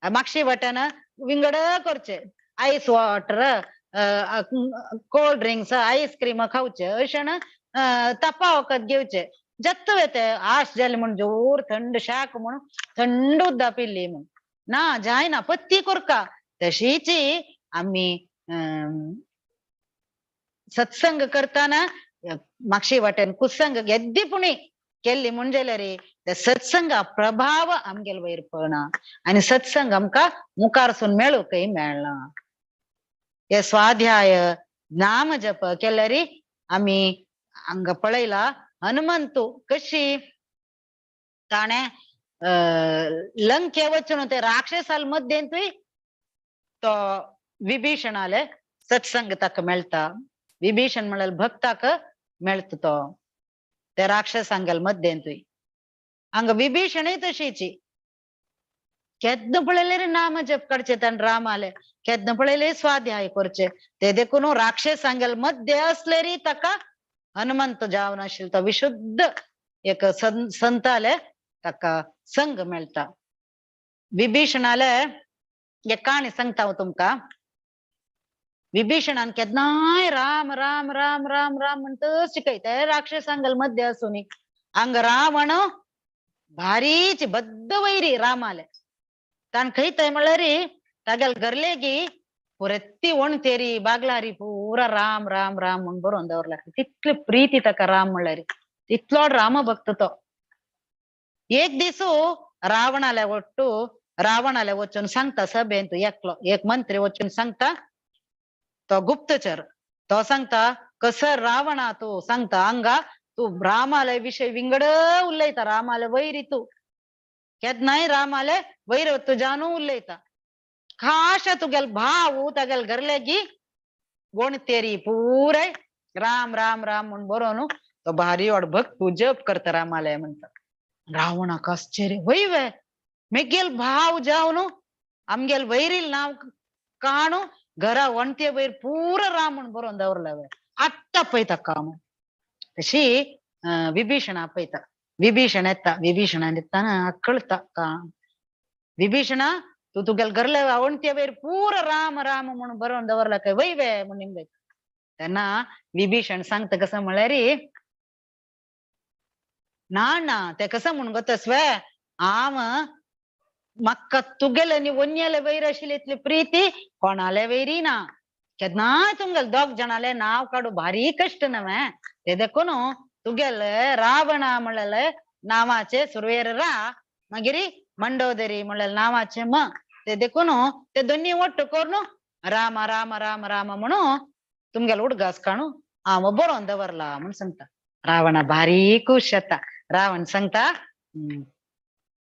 मागशे वाटेन विंगड करचे ice water cold drinks ice cream खावचे अशें तपा वखद घेवचे जत्त वेते आश जाली म्हण जोर थंड शाक म्हणून थंड उदक पिल्ली म्हण ना जायना पत्ती करका. तशीच आमी सत्संग करताना मागशे वाटेन कुत्संग येद्दी पुणी केल्ली म्हण जाल्यार ते सत्संगा प्रभाव आमगेल वयर पडना आनी सत्संग आमकां मुखारसून मेळूंकय मेळना. हे स्वाध्याय नाम जप केल्यार आमी हांगा पळयला हनुमंतू कशी ताणें लंके वचून ते राक्षसाल मध्येंतूय तो विभीषणाले सत्संग ताका मेळटा. विभीषण म्हणल्यार भक्ताक मेळटा तो ते राक्षसांगेल मध्येंतूय. हांगा विभीषणय तशीची केन्ना पळयलें नाम जप काडचे ताणें रामाले केन्ना पळयलें स्वाध्याय करचे. ते देखून राक्षसांगेल मध्य असले ताका हनुमंत जावन आशिल्लो तो विशुद्ध एक संताले ताका संग मेळटा. विभीषणाले एक काणी सांगता हांव तुमकां. विभीषणान केन्नाय राम राम राम राम राम म्हणटच शिकयता राक्षसांगेल मध्य आसून. हांगा रावण भारीच बद्द वैरी रामाले. ताण खंयतय म्हणल्यार तागेल घरलेगी पुरत्ती वणतेरी बागलारी पुरा राम राम राम म्हूण बरोवन दवरला. तितली प्रीती ताका राम म्हणल्यार तितलो राम भक्त तो. एक दिसू रावणाले ಒಟ್ಟು रावणाले वचून सांगता सभेंत एकलो एक मंत्री वचून सांगता तो गुप्तचर तो सांगता कसं रावणा तू सांगता हांगा तू रामाले विशय विंगड उलयता रामाले वैरी तू केन्नाय रामाले वैर तुज्यानू उलयता खाशा तुगेल भाव तागेल घरलेगी वणतेरी पुराय राम राम राम म्हूण बरोवन तो भारी वाड भक्त तू जप करता रामालय म्हणटा. रावणाक आश्चर्य वय वे मेगेल भाव जावन आमगेल वैरील नांव काणू घरा वणते वयर पुरा राम म्हूण बरोवन दवरला वे आत्तां पळयता काम. तशी विभीषण आपयता. विभीषण येता. विभीषणान येताना कळता काम विभीषणा तू तुगेल घरले वणते वयर पुरा राम राम म्हणून बरोवन दवरला काय वय वे म्हणून निमगयता. तेन्ना विभीषण सांगता कसं म्हळ्यार ना ना ते कसं म्हूण गो तसवे हांव म्हाका तुगेले आनी वन्याले वयर आशिल्ली इतली प्रिती कोणाले वयरी ना. केन्नाय तुमगेले दोग जाणाले नांव काडू भारी कश्ट न्हय ते देखून तुगेले रावणा म्हणलेले नांवाचे सुरवेर रा मागीर मंडोदरी म्हणलेले नांवाचे म ते देखून ते दोन्ही ಒಟ್ಟು करून राम राम राम राम म्हणून तुमगेले उडगास काडून हांव बरोवन दवरला म्हूण सांगता. रावणा भारी खुश जाता. रावण सांगता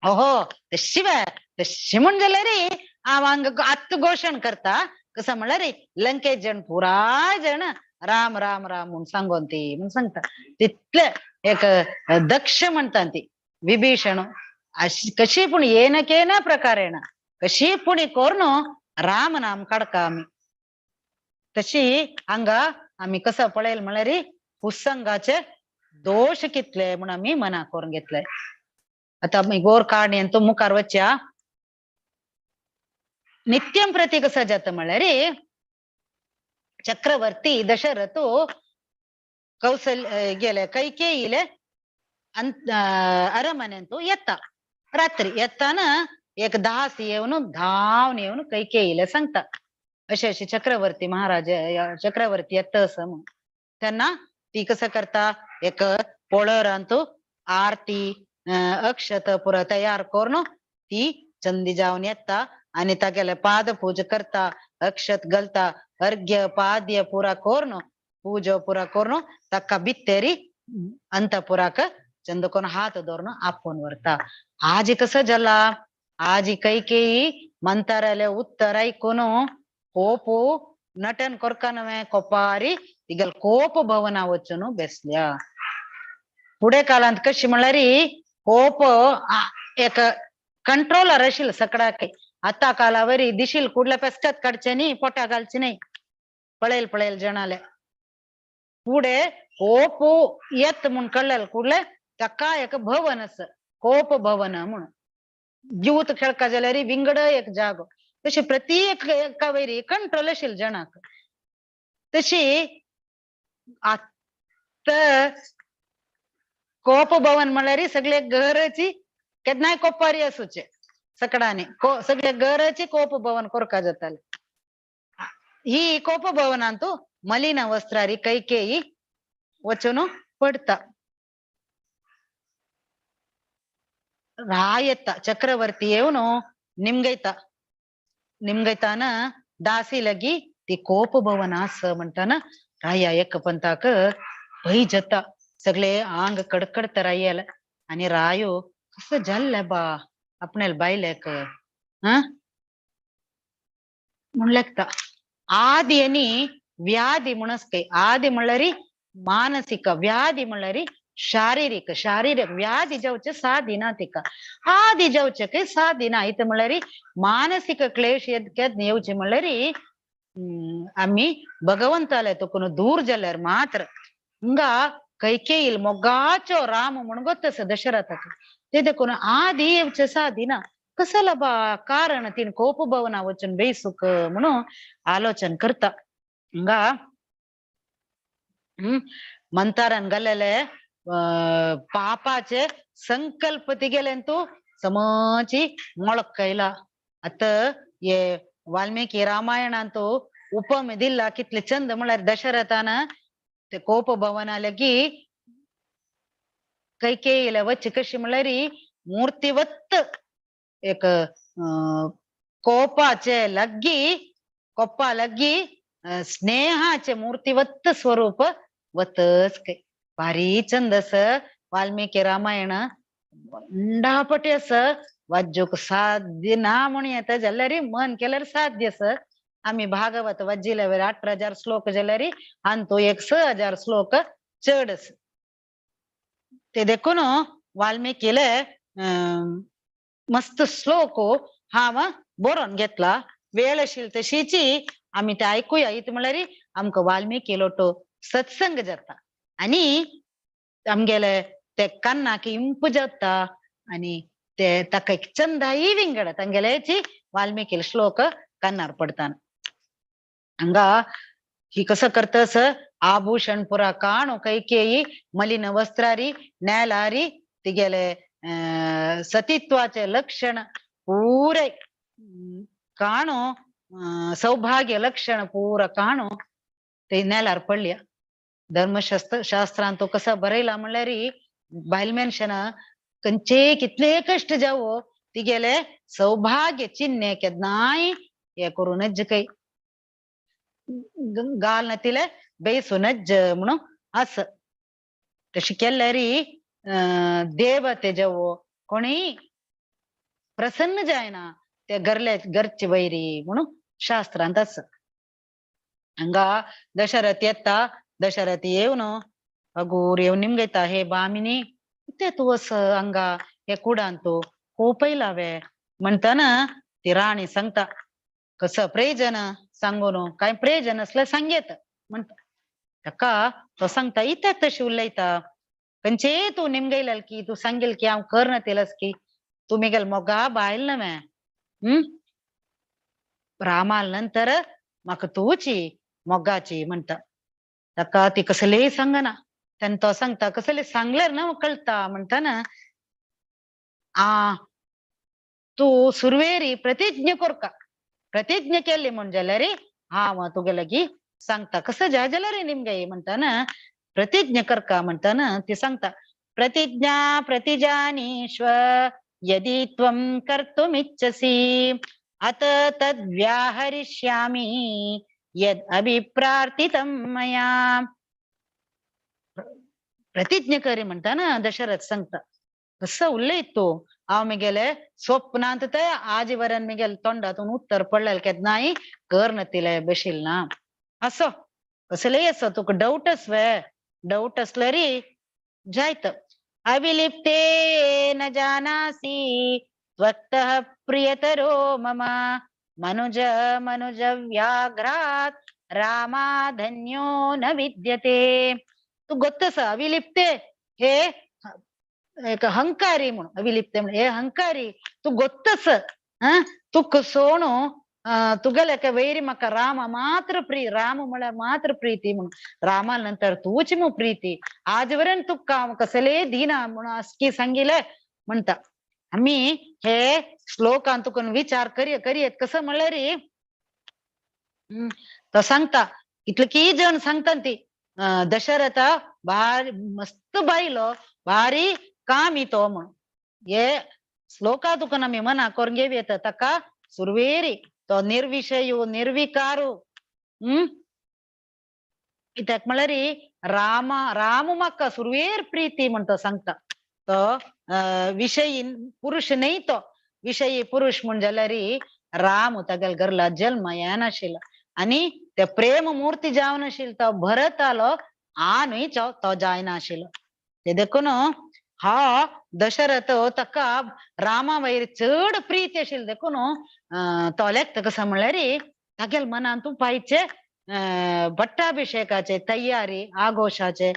ओहो तशी वे तशी म्हूण जाल्यार हांव हांगा आत्त घोशण करता कसं म्हणल्यार लंके जण पुराय जण राम राम राम म्हूण सांगोन ती म्हूण सांगता. तितले एक दक्ष म्हणटा ती विभीषण कशी पूण येन केन प्रकारेण कशी पूण करून राम नाम काडका आमी. तशी हांगा आमी कसं पळयल म्हणल्यार कुसंगाचे दोश कितले म्हूण आमी मना करून घेतले. आतां आमी गोर काडणी तो मुखार वचया. नित्यं प्रति कसं जाता म्हणल्यार चक्रवर्ती दशरथ कौशल्य गेले कैकेयीले अरमनेंतु येता. रात्री येताना एक दास येवन धांवन येवन कैकेयीले सांगता अशे अशे चक्रवर्ती महाराज चक्रवर्ती येता असं म्हूण. तेन्ना ती कसं करता एक पोळरांतू आरती अक्षत पुरा तयार करून ती चंदी जावन येता आणि तागेले पाद पूजा करता, अक्षत घालता, अर्घ्य पाद्य पुरा करून पूजा पुरा करून ताका बित्तेरी अंतपुराक चंदकोन हात धरून आपोवन व्हरता. आज कसं जाला, आज कैकेयी मंताराले उत्तर ऐकून कोपು नटन कोरकानवे कोपारी तिगल कोप भवना वचून बेसल्या. फुडें काळांत कशी म्हणल्यार कोप एक कंट्रोलर आशिल्लो सकडाक. आतां कालावरी दिशील कुडल्या पेस्कत काडचे न्ही, पोटा घालचे न्ही, पळयल पळयल जणाले. फुडें कोप येत म्हूण कळ्ळें कुडले ताका एक भवन आसा, कोप भवन म्हूण. जीवत खेळका जाल्यार विंगड एक जागो. तशी प्रत्येक एका वयरी कंट्रोल आशिल्लो जणाक. तशी आतां कोप भवन म्हणल्यार सगळे घराची केन्नाय कोपारी आसूचे सकडांनी, सगळे घराची कोप भवन कोरका जाताले. ही कोप भवनांतू मलिन वस्त्रारी कैकेयी वचून पडता. रायता चक्रवर्ती येवन निमगयता, निमगयताना दासी लगी ती कोप भवन आस म्हणटाना राया एक पंताक भंय जाता, सगळे आंग कडकडता रायाला. आनी रायो कसं जाल्लें बा आपणाले बायलेक हा म्हूण लेखता. आदी आनी व्याधी म्हूण आसता. आदी म्हणल्यार मानसीक, व्याधी म्हणल्यार शारीरिक. शारीरिक व्याधी जावचे सादी ना तिका, आदी जावचे काही सादी ना. इथं म्हणल्यार मानसीक क्लेश केन्ना येवचे म्हणल्यार आमी भगवंताले तुकून दूर जाल्यार मात्र. हिंगा कैकेयील मोगाचो राम म्हूण गोत्तस दशरथाक, ते देखून आदी येवचे सादी ना. कसला बा कारण तीन कोप भवना वचून बेसूक म्हणून आलोचन करता. हिंगा मंतारान घालेले पापाचे संकल्प तिगेले तू समची मोळकयला. आतां हे वाल्मिकी रामायणांतू उपमे दिला कितले चंद म्हणल्यार दशरथान ते कोप भवना लगी कैकेयीला वच कशी म्हणल्यार मूर्तिवत्त एक कोपाचे लग्गी कोप्पा लग्गी स्नेहाचे मूर्तिवत्त स्वरूप वतच काय. भारी चंद अस वाल्मिकी रामायण उंडापटी अस वाज्जूक साध्य ना म्हणून येता जाल्यार मन केल्यार साध्य अस. आमी भागवत वाज्जिल्यावर 18,000 श्लोक जाल्यार आनी तो एक 6,000 श्लोक चड अस. ते देखून वाल्मिकीले मस्त श्लोक हांव बरोवन घेतला. वेळ आशिल्ली तशीची आमी ते आयकुया. इतलें म्हणल्यार आमकां वाल्मिकी लोटो सत्संग जाता आनी आमगेले ते कान्नाक इंप जाता आनी ते ताका एक चंदाय विंगड तांगेल्याची वाल्मिकी श्लोक कान्नार पडता. हांगा ही कसं करतस आभूषण पुरा काणू कैकेयी मलिन वस्त्रारी नेलारी तिगेले सतीत्वाचे लक्षण पुरे काणू सौभाग्य लक्षण पुरा काणू ते नेलार पडल्या. धर्मशास्त्र शास्त्रांत तो कसा बरयला म्हणल्यार बायल मनशान खंयचे कितले कश्ट जावो तिगेले सौभाग्य चिन्ह केन्नाय हे करूं नज काही गाल ना बेसू नज म्हणून अस. तशें केल्यार देवते जावो कोणीय प्रसन्न जायना ते घरले घरचे वैरी म्हणून शास्त्रांत आसा. हांगा दशरथ येता, दशरथ येवन अगूर येवन निमगयता, हे बामिनी कितें तूं अस हांगा हे कुडान तूं कोपयला वे म्हणटना ती राणी सांगता कसं प्रयोजन सांगून काय प्रयोजन आसल्यार सांगयत म्हणटा. ताका तो सांगता इत्याक तशें उलयता, खंयचेय तूं निमगयलें की तूं सांगेल की हांव करना तेलस की तूं मेगेल मोगा बायल न्हय रामाल नंतर म्हाका तूंची मोगाची म्हणटा. ताका ती कसलेय सांगना. तेन्ना तो सांगता कसले सांगल्यार ना कळटा म्हणटना आ तूं सुरवेरी प्रतिज्ञा करका, प्रतिज्ञा केली म्हूण जाल्यार हांव तुगे लागीं सांगता कसं जाय जाल्यार निमगे म्हणटना प्रतिज्ञा करका म्हणटाना ती सांगता प्रतिज्ञा प्रतिजानीष्व यदि त्वं कर्तुमिच्छसि अत तद्व्याहरिष्यामि यद अभिप्रार्थितं मया. प्रतिज्ञा करी म्हणटाना दशरथ सांगता कसं उलयत तो हांव मेगेले स्वप्नांत ते आजीवरन मेगेले तोंडातून उत्तर पडलेले केन्नाय कर नतिले बशील ना. असो कसलेय असो तुका डाऊटच वे डाऊट असल्यारी जायत. अविलिप्ते न जानासि त्वत्तः प्रियतरो मम मनुज मनुज व्याघ्रात रामाधन्यो न विद्यते. तू गोत्तस अविलिप्ते हे एक हंकारी म्हणून अविलिप्ते म्हणून हे हंकारी तू गोत्तस तुक सोणू तुगेले एका वैरी म्हाका राम मात्र प्री राम म्हळ्यार मात्र प्रीती म्हणून रामा नंतर तूच मू प्रीती आजवरेन तुका हांव कसले दिना म्हणून असकी सांगिले म्हणटा. आमी हे श्लोकान तुका विचार करयत कसं म्हणल्यार तो सांगता इतले की जण सांगता ती दशरथ भारी मस्त बायलो भारी कामी तो म्हणून हे श्लोका तुका आमी मना करून घेव येता. ताका सुरवेरी तो निर्विषयु निर्विकारू कित्याक म्हळ्यार राम राम म्हाका सुरवेर प्रीती म्हणटा सांगता. तो विषयी पुरुष न्हय तो विषयी पुरुष म्हण जाल्यार राम तागेल्या घरला जल्म येनाशिल्लो आनी ते प्रेम मूर्ती जावन आशिल्लो तो भरतालो आनूय तो जायनाशिल्लो. ते देखून हा दशरथ ताका रामा वयर चड प्रीती आशिल्ली देखून तोल्याक कसं म्हणल्यार तागेल्या मनान तूं पायचे पट्टाभिषेकाचे तयारी आघोषाचे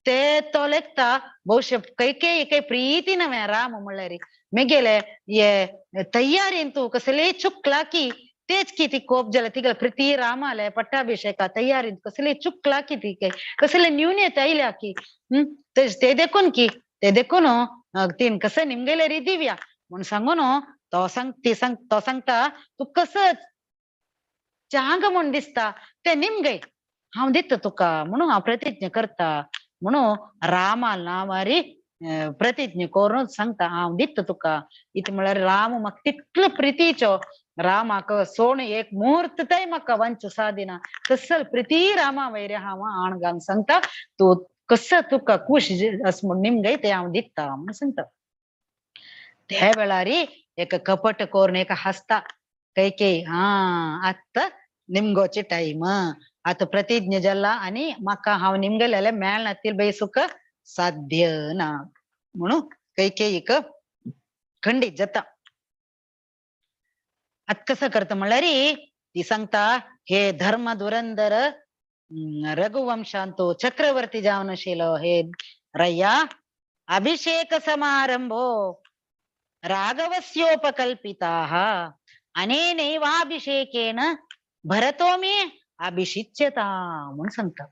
ते तो लेखता ಬಹುಶಃ कैकेयी काही प्रीती नव्हे राम म्हणल्यार मेगेले हे तयारीन तूं कसले चुकला की तेच की ती कोप जाल्या तिगेले प्रीती रामाले पट्टाभिषेका तयारीन कसले चुकला की ती कसले न्यून्यता आयल्या की ते देखून की ते देखून तीन कसं निमगेले री दिव्या म्हणून सांगून तो सांग ती सांग तो सांगता तूं कसं चांग म्हूण दिसता ते निमगे हांव दिता तुका म्हणून हांव प्रतिज्ञा करता म्हणून रामा नांवारी प्रतिज्ञा करून सांगता हांव दिता तुका. इतलें म्हळ्यार राम म्हाका तितलो प्रितीचो रामाक सोण एक मुहूर्त तय म्हाका वंच सादिना तसल प्रिती रामा वयर हांव आण घालून सांगता तूं कसं तुका खुश अस म्हूण निमगे ते हांव दिता म्हणून सांगता. त्या वेळारी एक कपट करून एक हासता कैकेयी हा आतां निमगोचे टायम आतां प्रतिज्ञा जाला आनी म्हाका हांव निमगेलें मेळनातील बेसूक साध्य ना म्हणून कैकेयीक खंडीत जाता. आतां कसं करता म्हणल्यार ती सांगता हे धर्म धुरंधर रघुवंशांतो चक्रवर्ती जावन आशिल्लो हे रय्या अभिषेक समारंभो राघवस्योपकल्पिताः अनेनैवाभिषेकेन भरतो मे अभिषिच्यता म्हणून सांगता.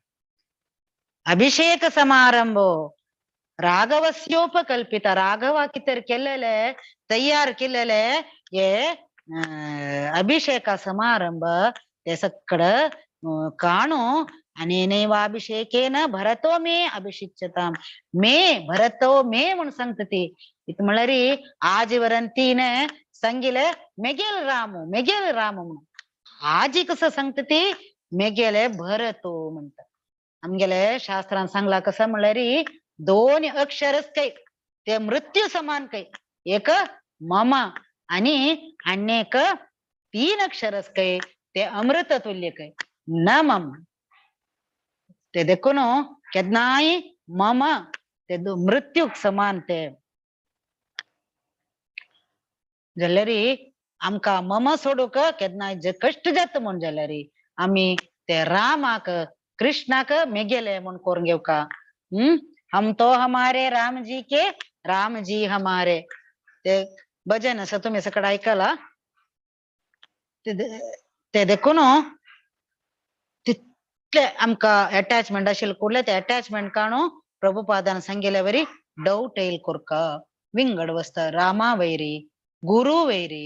अभिषेक समारंभो राघवस्योपकल्पिता राघवा कितें केलेले तयार केलेले हे अभिषेक समारंभ ते सगळं काणू अनेनैवाभिषेकेन भरतो मे अभिषिच्यतां मे भरतो मे म्हणून सांगता ती. इतलें म्हणल्यार आजीवरन तिने सांगिले मेगेल रामू मेगेल रामू म्हणून आजी कसं सांगता ती मेगेले भरतो म्हणटा. आमगेले शास्त्रान सांगला कसं म्हणल्यार दोन अक्षरच काही ते मृत्यू समान काही एक मम आणि अनेक तीन अक्षरच काही ते अमृत तुल्य काही न मम. ते देखून केन्नाय मम ते मृत्यूक समान ते जाल्यार आमकां मम सोडूंक केन्नाय कश्ट जाता म्हूण जाल्यार आमी ते रामाक कृष्णाक मेगेले म्हूण करून घेवका. हम तो हमारे राम जी के राम जी हमारे ते भजन आसा तुमी सगळें आयकला. ते देखून तितले आमकां एटॅचमेंट आशिल्लें कुडले ते एटॅचमेंट काणू प्रभुपादान सांगिल्ले वरी डावट येयल कोरका विंगड वस्त रामा वैरी गुरु वैरी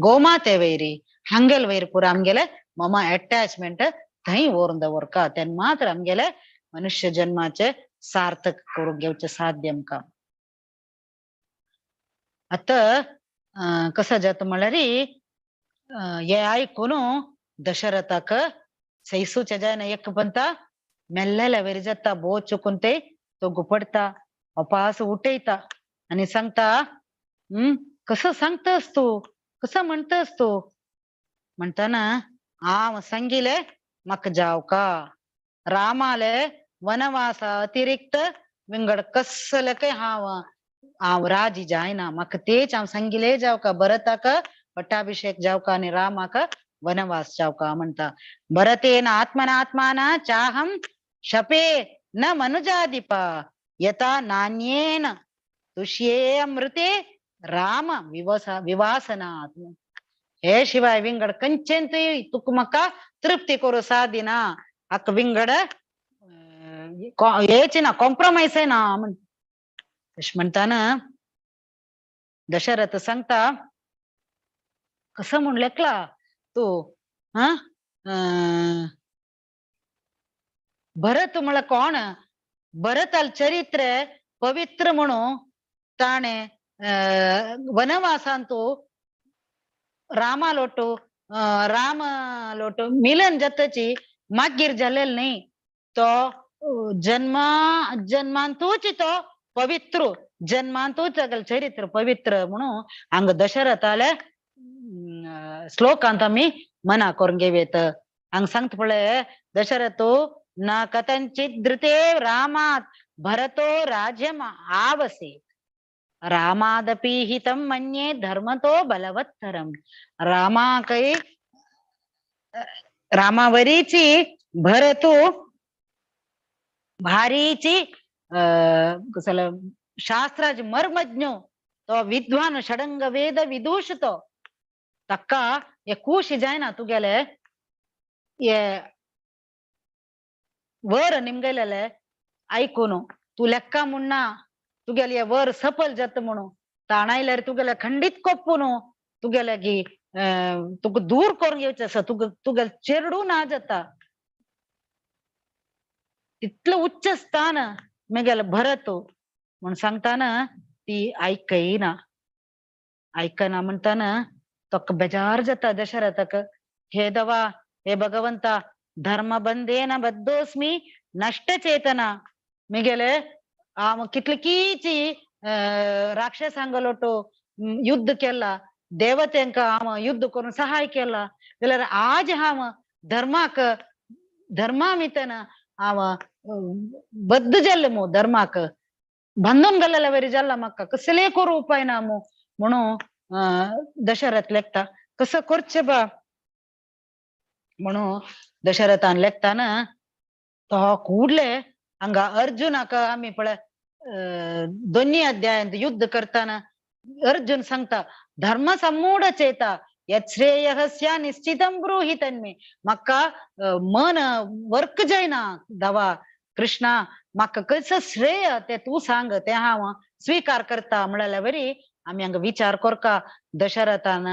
गोमाते वैरी हांगेल वैर पुरा आमगेले मम एटॅचमेंट थंय व्हरून दवरका. तेन्ना मात्र आमगेले मनुष्य जन्माचे सार्थक करूंक घेवचें साध्य आमकां. आतां कसो जाता म्हणल्यार हे आयकून दशरथाक सैसूच्या जायना एक पंता मेल्लेल्या वरी जाता. भोव चुकून ते तो गुपडटा, अपास उठयता आनी सांगता, कसो सांगतस तूं, कसो म्हणटस तूं? म्हणटना हांव सांगिले म्हाका जावका, रामाले वनवासा अतिरिक्त विंगड कसले काय हांव हांव राजी जायना, म्हाका तेच हांव सांगिले जावका, भरताक पट्टाभिषेक जावका आनी रामाक वनवास जावका म्हणटा. भरतेन आत्मनात्माना चाहं शपे न मनुजाधिप यथा नान्येन तुष्ये अमृते राम विवासनात्. हे शिवाय विंगड कंचेंतूय तुका म्हाका तृप्ती करूं सादिना, हाका विंगड हेच ना, कॉम्प्रोमायज ना म्हण. अशें म्हणटाना दशरथ सांगता, कसो म्हूण लेखला तूं, हा भरत म्हळ्यार कोण? भरताल चरित्र पवित्र म्हणून ताणें वनवासांतू रामालोटू रामलोटू मिलन जातची मागीर जालेल न्ही, तो जन्मा जन्मांतूच तो पवित्र, जन्मांतूच तागेलें चरित्र पवित्र म्हणून हांगा दशरथाल्या श्लोकांत आमी मना करून घेवयेत. हांगा सांगता पळय दशरथ न कथंचित धृते रामात् भरतो राज्यम आवसेत् रामादपि हितं मन्ये धर्मतो बलवत्तरम. रामाकय रामावरीची भरतो भारीची कसलो शास्त्राचे मर्मज्ञ तो विद्वान षडंग वेद विदुष तो ताका हे खूश जायना तुगेले हे वर निमगेलेले आयकून तूं लेक्का म्हणना तुगेले हे वर सफल जाता म्हणून ताणायल्यार तुगेले खंडीत कोप्पून तुगेले की तुका दूर करून घेवचें आसा, तुका तुगेले चेडूं ना जाता. तितलें उच्च स्थान मेगेले भरत म्हूण सांगताना ती आयकयना. आयकना म्हणटाना तोका बेजार जाता दशरथाक. हे दवा, हे भगवंता, धर्मबंधेन बद्धोस्मी नष्ट चेतना. मेगेले हांव कितलीची राक्षसांगलोटो युद्ध केला, देवतेंक हांव युद्ध करून सहाय केला, जाल्यार आज हांव धर्माक धर्मामितन हांव बद्द जाल्लें मू, धर्माक बांदून गेल्लेल्या वरी जाला, म्हाका कसलेय करूं उपाय ना मू म्हणून दशरथ लेखता. कसो करचें बा म्हणून दशरथान लेखताना तो कुडले हांगा अर्जुनाक आमी पळय दोन्ही अध्यायांत युद्ध करताना अर्जुन सांगता धर्म सम्मूढ चेता यत् श्रेयः निश्चितं ब्रूहि तन्मे. म्हाका मन वर्क जायना दवा कृष्णा, म्हाका कसो श्रेय ते तूं सांग, ते हांव स्वीकार करता म्हणलेल्या वरी आमी हांगा विचार करका. दशरथान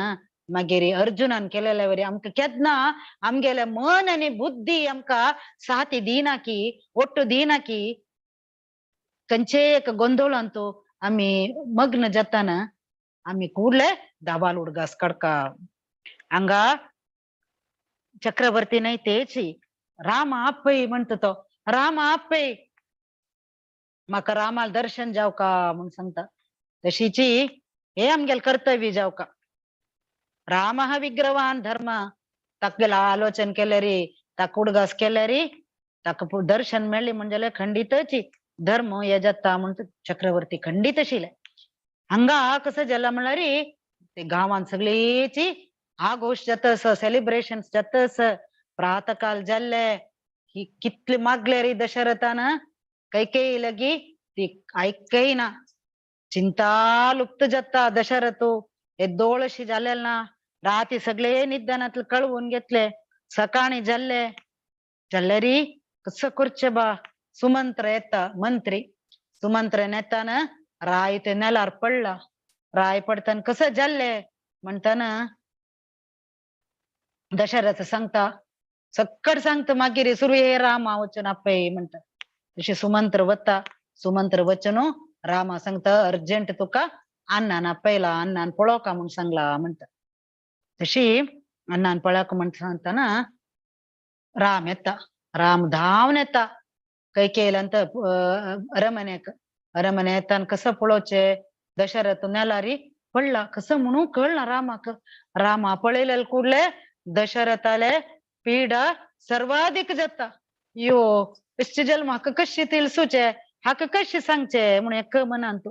मागीर अर्जुनान केलेल्या वरी आमकां केन्ना आमगेले मन आनी बुद्धी आमकां साथी दिना की ಒಟ್ಟು दिना की खंयचे एक गोंदळांत आमी मग्न जाताना आमी कुडले दाबाल उडगास काडका. हांगा चक्रवर्ती न्हय तेच राम आपय म्हणटा तो, राम आपय म्हाका रामाल दर्शन जावका म्हूण सांगता. तशीची हे आमगेले कर्तव्य जावका. रामः विग्रवान धर्म तागेलो आलोचन केल्यार ताका उडगास केल्यार ताका दर्शन मेळ्ळें म्हणजे खंडीतच धर्म हे जाता म्हण चक्रवर्ती खंडीत आशिल्ले. हांगा कसं जाला म्हणल्यार ते गांवांत सगळेची आघोश जाता असो, सेलिब्रेशन जाता असो, प्रातकाल जाल्ले कितले मागले रे दशरथान कैकेयी लगी ती आयकयना. चिंता लुप्त जाता दशरथ येदोळशी जालेल ना. राती सगळे निदानांतले कळवून घेतले, सकाळी जाल्ले जाल्ले री कसं करचें बा. सुमंत्र येता मंत्री, सुमंत्र येताना राय ते नेलार पडला. राय पडताना कसं जाल्ले म्हणताना दशरथ सांगता सक्कड सांगता मागीर सुरवे रामा वचून आपय म्हणटा. तशें सुमंत्र वता, सुमंत्र वचून रामा सांगता अर्जंट तुका अण्णान आपयला, अण्णान पळोवका म्हूण सांगला म्हणटा. तशी अण्णान पळोवका म्हण सांगतना राम येता, राम धांवन येता कैकेयीला अरमनेक. अरमने येता कसं पळोवचें, दशरथ नेलारी पडला कसं म्हणून कळना रामाक. रामा पळयलें ಕೂಡ್ಲೆ दशरथाले पीडा सर्वाधिक जाता. यो इश्ट जल्म हाका कशी तिळसूचे, हाका कशी सांगचे म्हणून एक मनांत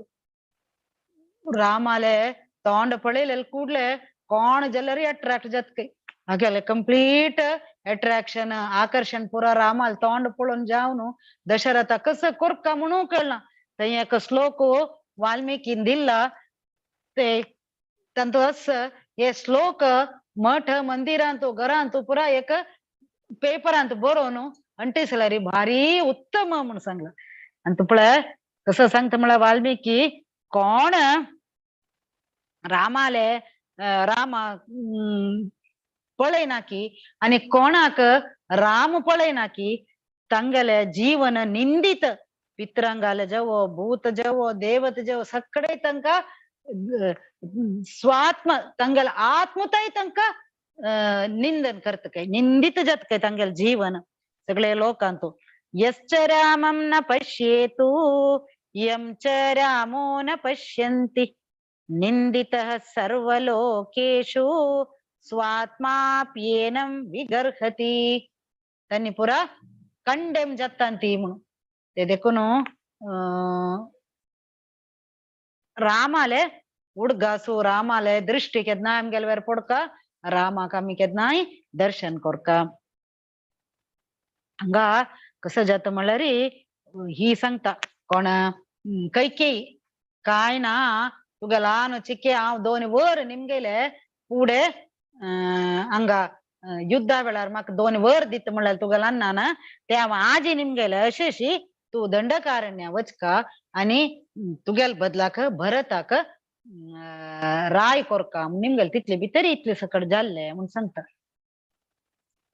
रामाले तोंड पळयलें ಕೂಡ್ಲೆ कोण जाल्यार अट्रॅक्ट जात काय हागेले कंप्लीट अट्रॅक्शन आकर्षण पुरा रामाल तोंड पळोवन जावन दशरथा कसं कोरका म्हणून कळना. थंय एक श्लोक वाल्मिकीन दिल्ला ते तांतू असं हे श्लोक मठ मंदिरांतू घरांतू पुरा एक पेपरांत बरोवन अंटिसल्यार भारी उत्तम म्हणून सांगला. आनी तूं पळय कसं सांगता म्हळ्यार वाल्मिकी कोण रामाले रामा पळयना की आनी कोणाक राम पळयना की तांगेले जीवन निंदित पितरांगाले जवो भूत जवो देवत जवो सगळे तांकां स्वात्म तांगेले आत्मताय तांकां निंदन करता काय, निंदित जाता काय तांगेले जीवन सगळे लोकांतू. यश्च रामं न पश्येतु यं च रामो न पश्यन्ति निंदितः सर्वलोकेषु स्वात्माप्येनं विगर्हति. तांणी पुरा कंडेम जाता ती म्हणून ते देखून रामाले उडगासू रामाले दृष्टी केन्ना आमगेले वेर पडका, रामाक आमी केन्नाय दर्शन करका. हांगा कसं जाता म्हणल्यार ही सांगता कोण कैकेयी काय ना तुगे ल्हान चिके हांव 2 वर निमगेले फुडें हांगा युद्धा वेळार म्हाका 2 वर दिता म्हणल्यार तुगे ल्हान ते हांव आजी निमगेले अशी अशी तूं दंडकारण्या वचका आनी तुगेल बदलाक भरताक राय कोरका निमगेले तितले भितर इतले सकट जाल्ले म्हूण सांगता.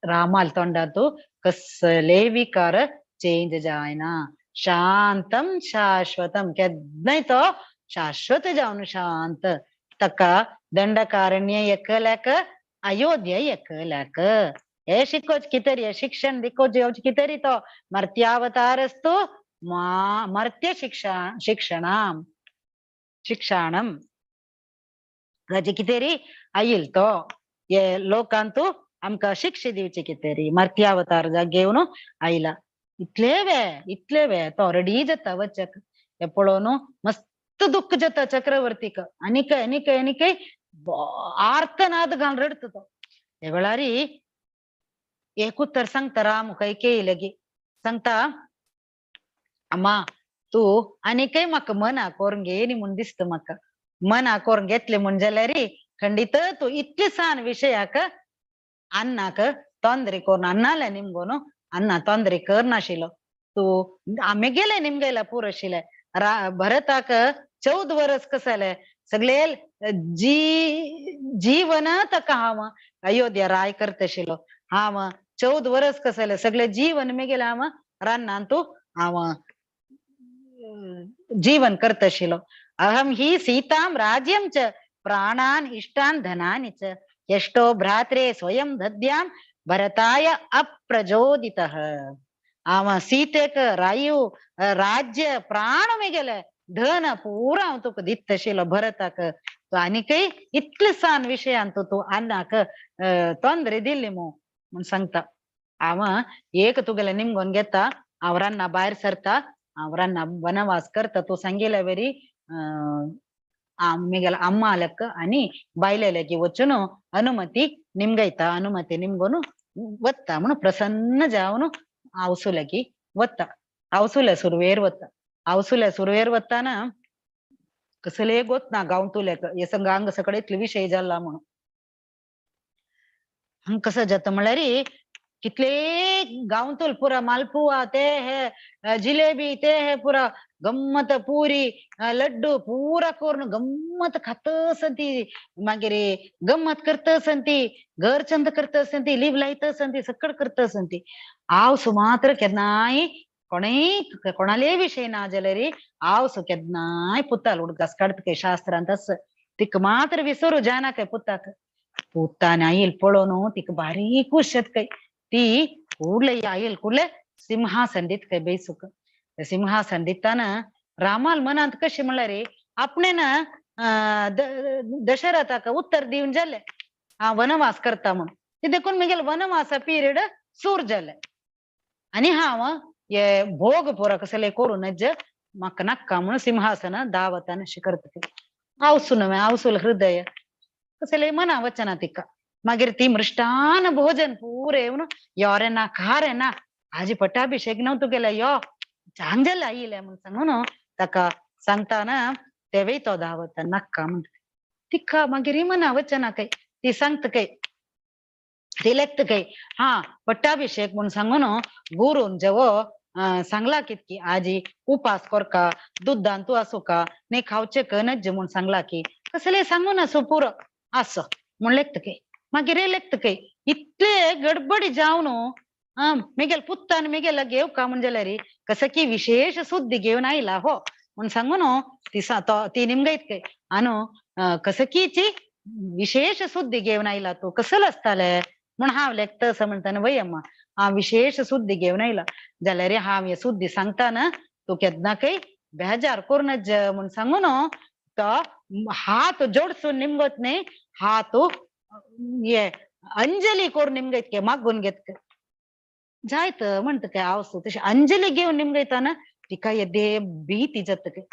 रामाल तोंडांतू कसले विकार चेंज जायना, शांतम शाश्वतम केन्नाय तो शाश्वत जावन शांत. ताका दंडकारण्य एकल्याक अयोध्या एकल्याक हे शिकोच कितें शिक्षण दिकोच येवचें कितें तो मर्त्यावतारस्तु मर्त्य शिक्षा शिक्षणाम शिक्षाणम ताजे कितें आयल तो हे लोकांतू आमकां शिक्षा दिवचे कितें मर्त्यावतार घेवन आयला. इतले वे इतले वे तो रेडी जाता वचक हे पळोवन मस्त दुःख जाता चक्रवर्तीक. आनीक आनीक आनीक आर्तनाद घालून रडटा तो. हे वेळार एक उत्तर सांगता राम कैकेयी लगी सांगता अम्मा तूं आनीकय म्हाका मना करून घे न्ही म्हूण दिसता म्हाका, मना करून घेतले म्हूण जाल्यार खंडीत तूं इतले सान विशयाक अन्नाक ತೊಂದ್ರೆ करून अन्नाले निमगोन अण्णा ತೊಂದ್ರೆ करनाशिल्लो तूं आमी गेले निमगेला पूर आशिल्ले. भरताक 14 वर्स कसं जालें सगळे जी जीवन ताका हांव अयोध्या राय करता आशिल्लो. हांव 14 वर्स कसं जालें सगळे जीवन मेगेलें हांव रानांत तूं हांव जीवन करता आशिल्लो. अहं हि सीतां राज्यं च प्राणान् इष्टान् धनानि च यष्टो भ्रात्रे स्वयं दद्यां भरताय अप्रचोदितः. हांव सीतेक रायू राज्य प्राण मेगेले धन पुरा हांव तुका दिता आशिल्लो भरताक. तूं आनीकय इतले सान विशयान तूं अन्नाक तोंदरे दिल्ली मू म्हूण सांगता. हांव एक तुगेले निमगोन घेता, हांव रान्ना भायर सरता, हांव रान्ना वनवास करता. तूं सांगिल्ले वरी मेगेले अम्मालक आनी बायले लागीं वचून अनुमती निमगयता, अनुमती निमगोन वता म्हणून प्रसन्न जावन आवसू लागीं वता. आवसुल्या सुरवेर वता. आवसुल्या सुरवेर वताना कसले गोत ना गांवतुल्याक हे संग हांगा सगळे इतले विशय जाला म्हणून. हांगा कसं जाता म्हणल्यार कितले गांवतुल पुरा मालपुआ ते हे जिलेबी ते हे पुरा गम्मत पुरी लड्डू पुरा करून गम्मत खातसंती मागीर गम्मत करतसंती घर चंद करतसंती लीव लायतसंती सकळ करतसंती. आवसु मात्र केन्नाय कोणेय कोणाले विशय ना जाल्यार आवसु केन्नाय पुताल उडगास काडटा काय शास्त्रांत आसा. तिका मात्र विसरू जायना काय पुताक. पुतान आयल पळोवन तिका बारीक खुश जाता काय. ती ಕೂಡ್ಲೆ आयल ಕೂಡ್ಲೆ सिंहासन दित काय बेसूक. सिंहासन दिताना रामाल मनांत कशें म्हणल्यार आपणेन दशरथाक उत्तर दिवन जालें हांव वनवास करता म्हूण. ते देखून म्हगेले वनवासा पिरियड सूर जालें आनी हांव हे भोग पुरा कसले करूं नज म्हाका नाका म्हणून सिंहासन दावतान अशें करता. आवसू नवें आवसूल हृदय कसले मना वचना तिका. मागीर ती मृष्टान भोजन पुरे येवन यो रे ना खा रे ना आजी पट्टाभिषेक न्हू तुगेले यो चांग जालें आयिल्लें म्हूण सांगून ताका सांगताना तेवय तो धांवता नाका म्हणटा. तिका मागीर मना वचना काय. ती सांगता काय ती लेखता काय हा पट्टाभिषेक म्हूण सांगून गुरून जेवो सांगला कितकी आजी उपास करका दुद्दान तूं आसूका न्ही खावचें नज्ज म्हूण सांगला की कसलें सांगून आसूं पुरो आसो म्हूण लेखता काय. मागीर लेखता काय इतले गडबडी जावन मेगेल पुत्तान मेगेल घेवका म्हूण जाल्यार कसं की विशेष सुद्दी घेवन आयला हो म्हूण सांगून ती ती निमगयत काय आनो कसं कीची विशेष सुद्दी घेवन आयला तूं कसलो आसताले म्हूण हांव लेखता असं म्हणटा वय अम्मा हांव विशेष सुद्दी घेवन आयला जाल्यार हांव हे सुद्दी सांगता ना तूं केन्ना काय बेजार करूं नज म्हूण सांगून तो हात जोडसून निमगत न्ही हात हे अंजली करून निमगयत काय मागून घेत जायत म्हणटा काय आवसू तशी अंजली घेवन निमगयताना तिका येदे भीती जाता काय.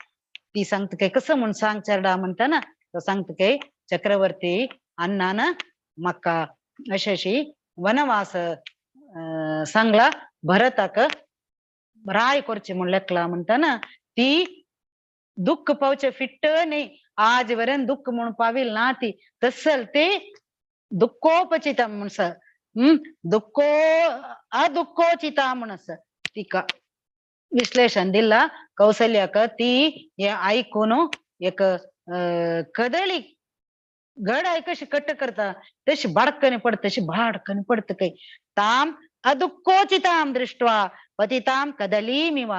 ती सांगता काय कसं म्हूण सांग चेरडा म्हणटा ना तो सांगता काय चक्रवर्ती अण्णान म्हाका अशें अशी वनवास सांगला भरताक राय करचें म्हूण लेखला म्हणटा ती दुःख पावचें फिट्ट न्ही आज वरेन दुःख म्हूण पाविल ना ती तसल ते दुःखोपचिता म्हूण आसा. दुःखो अदुःखोचिता म्हूण आसा. तिका विश्लेषण दिला कौसल्याक ती हे आयकून एक कदळी गडाय कशी कट्ट करता तशी बाडकनी पडटा तशी बाडकनी पडटा काय. ताम अदुःखोचिताम दृष्ट्वा पतिताम कदलीमिव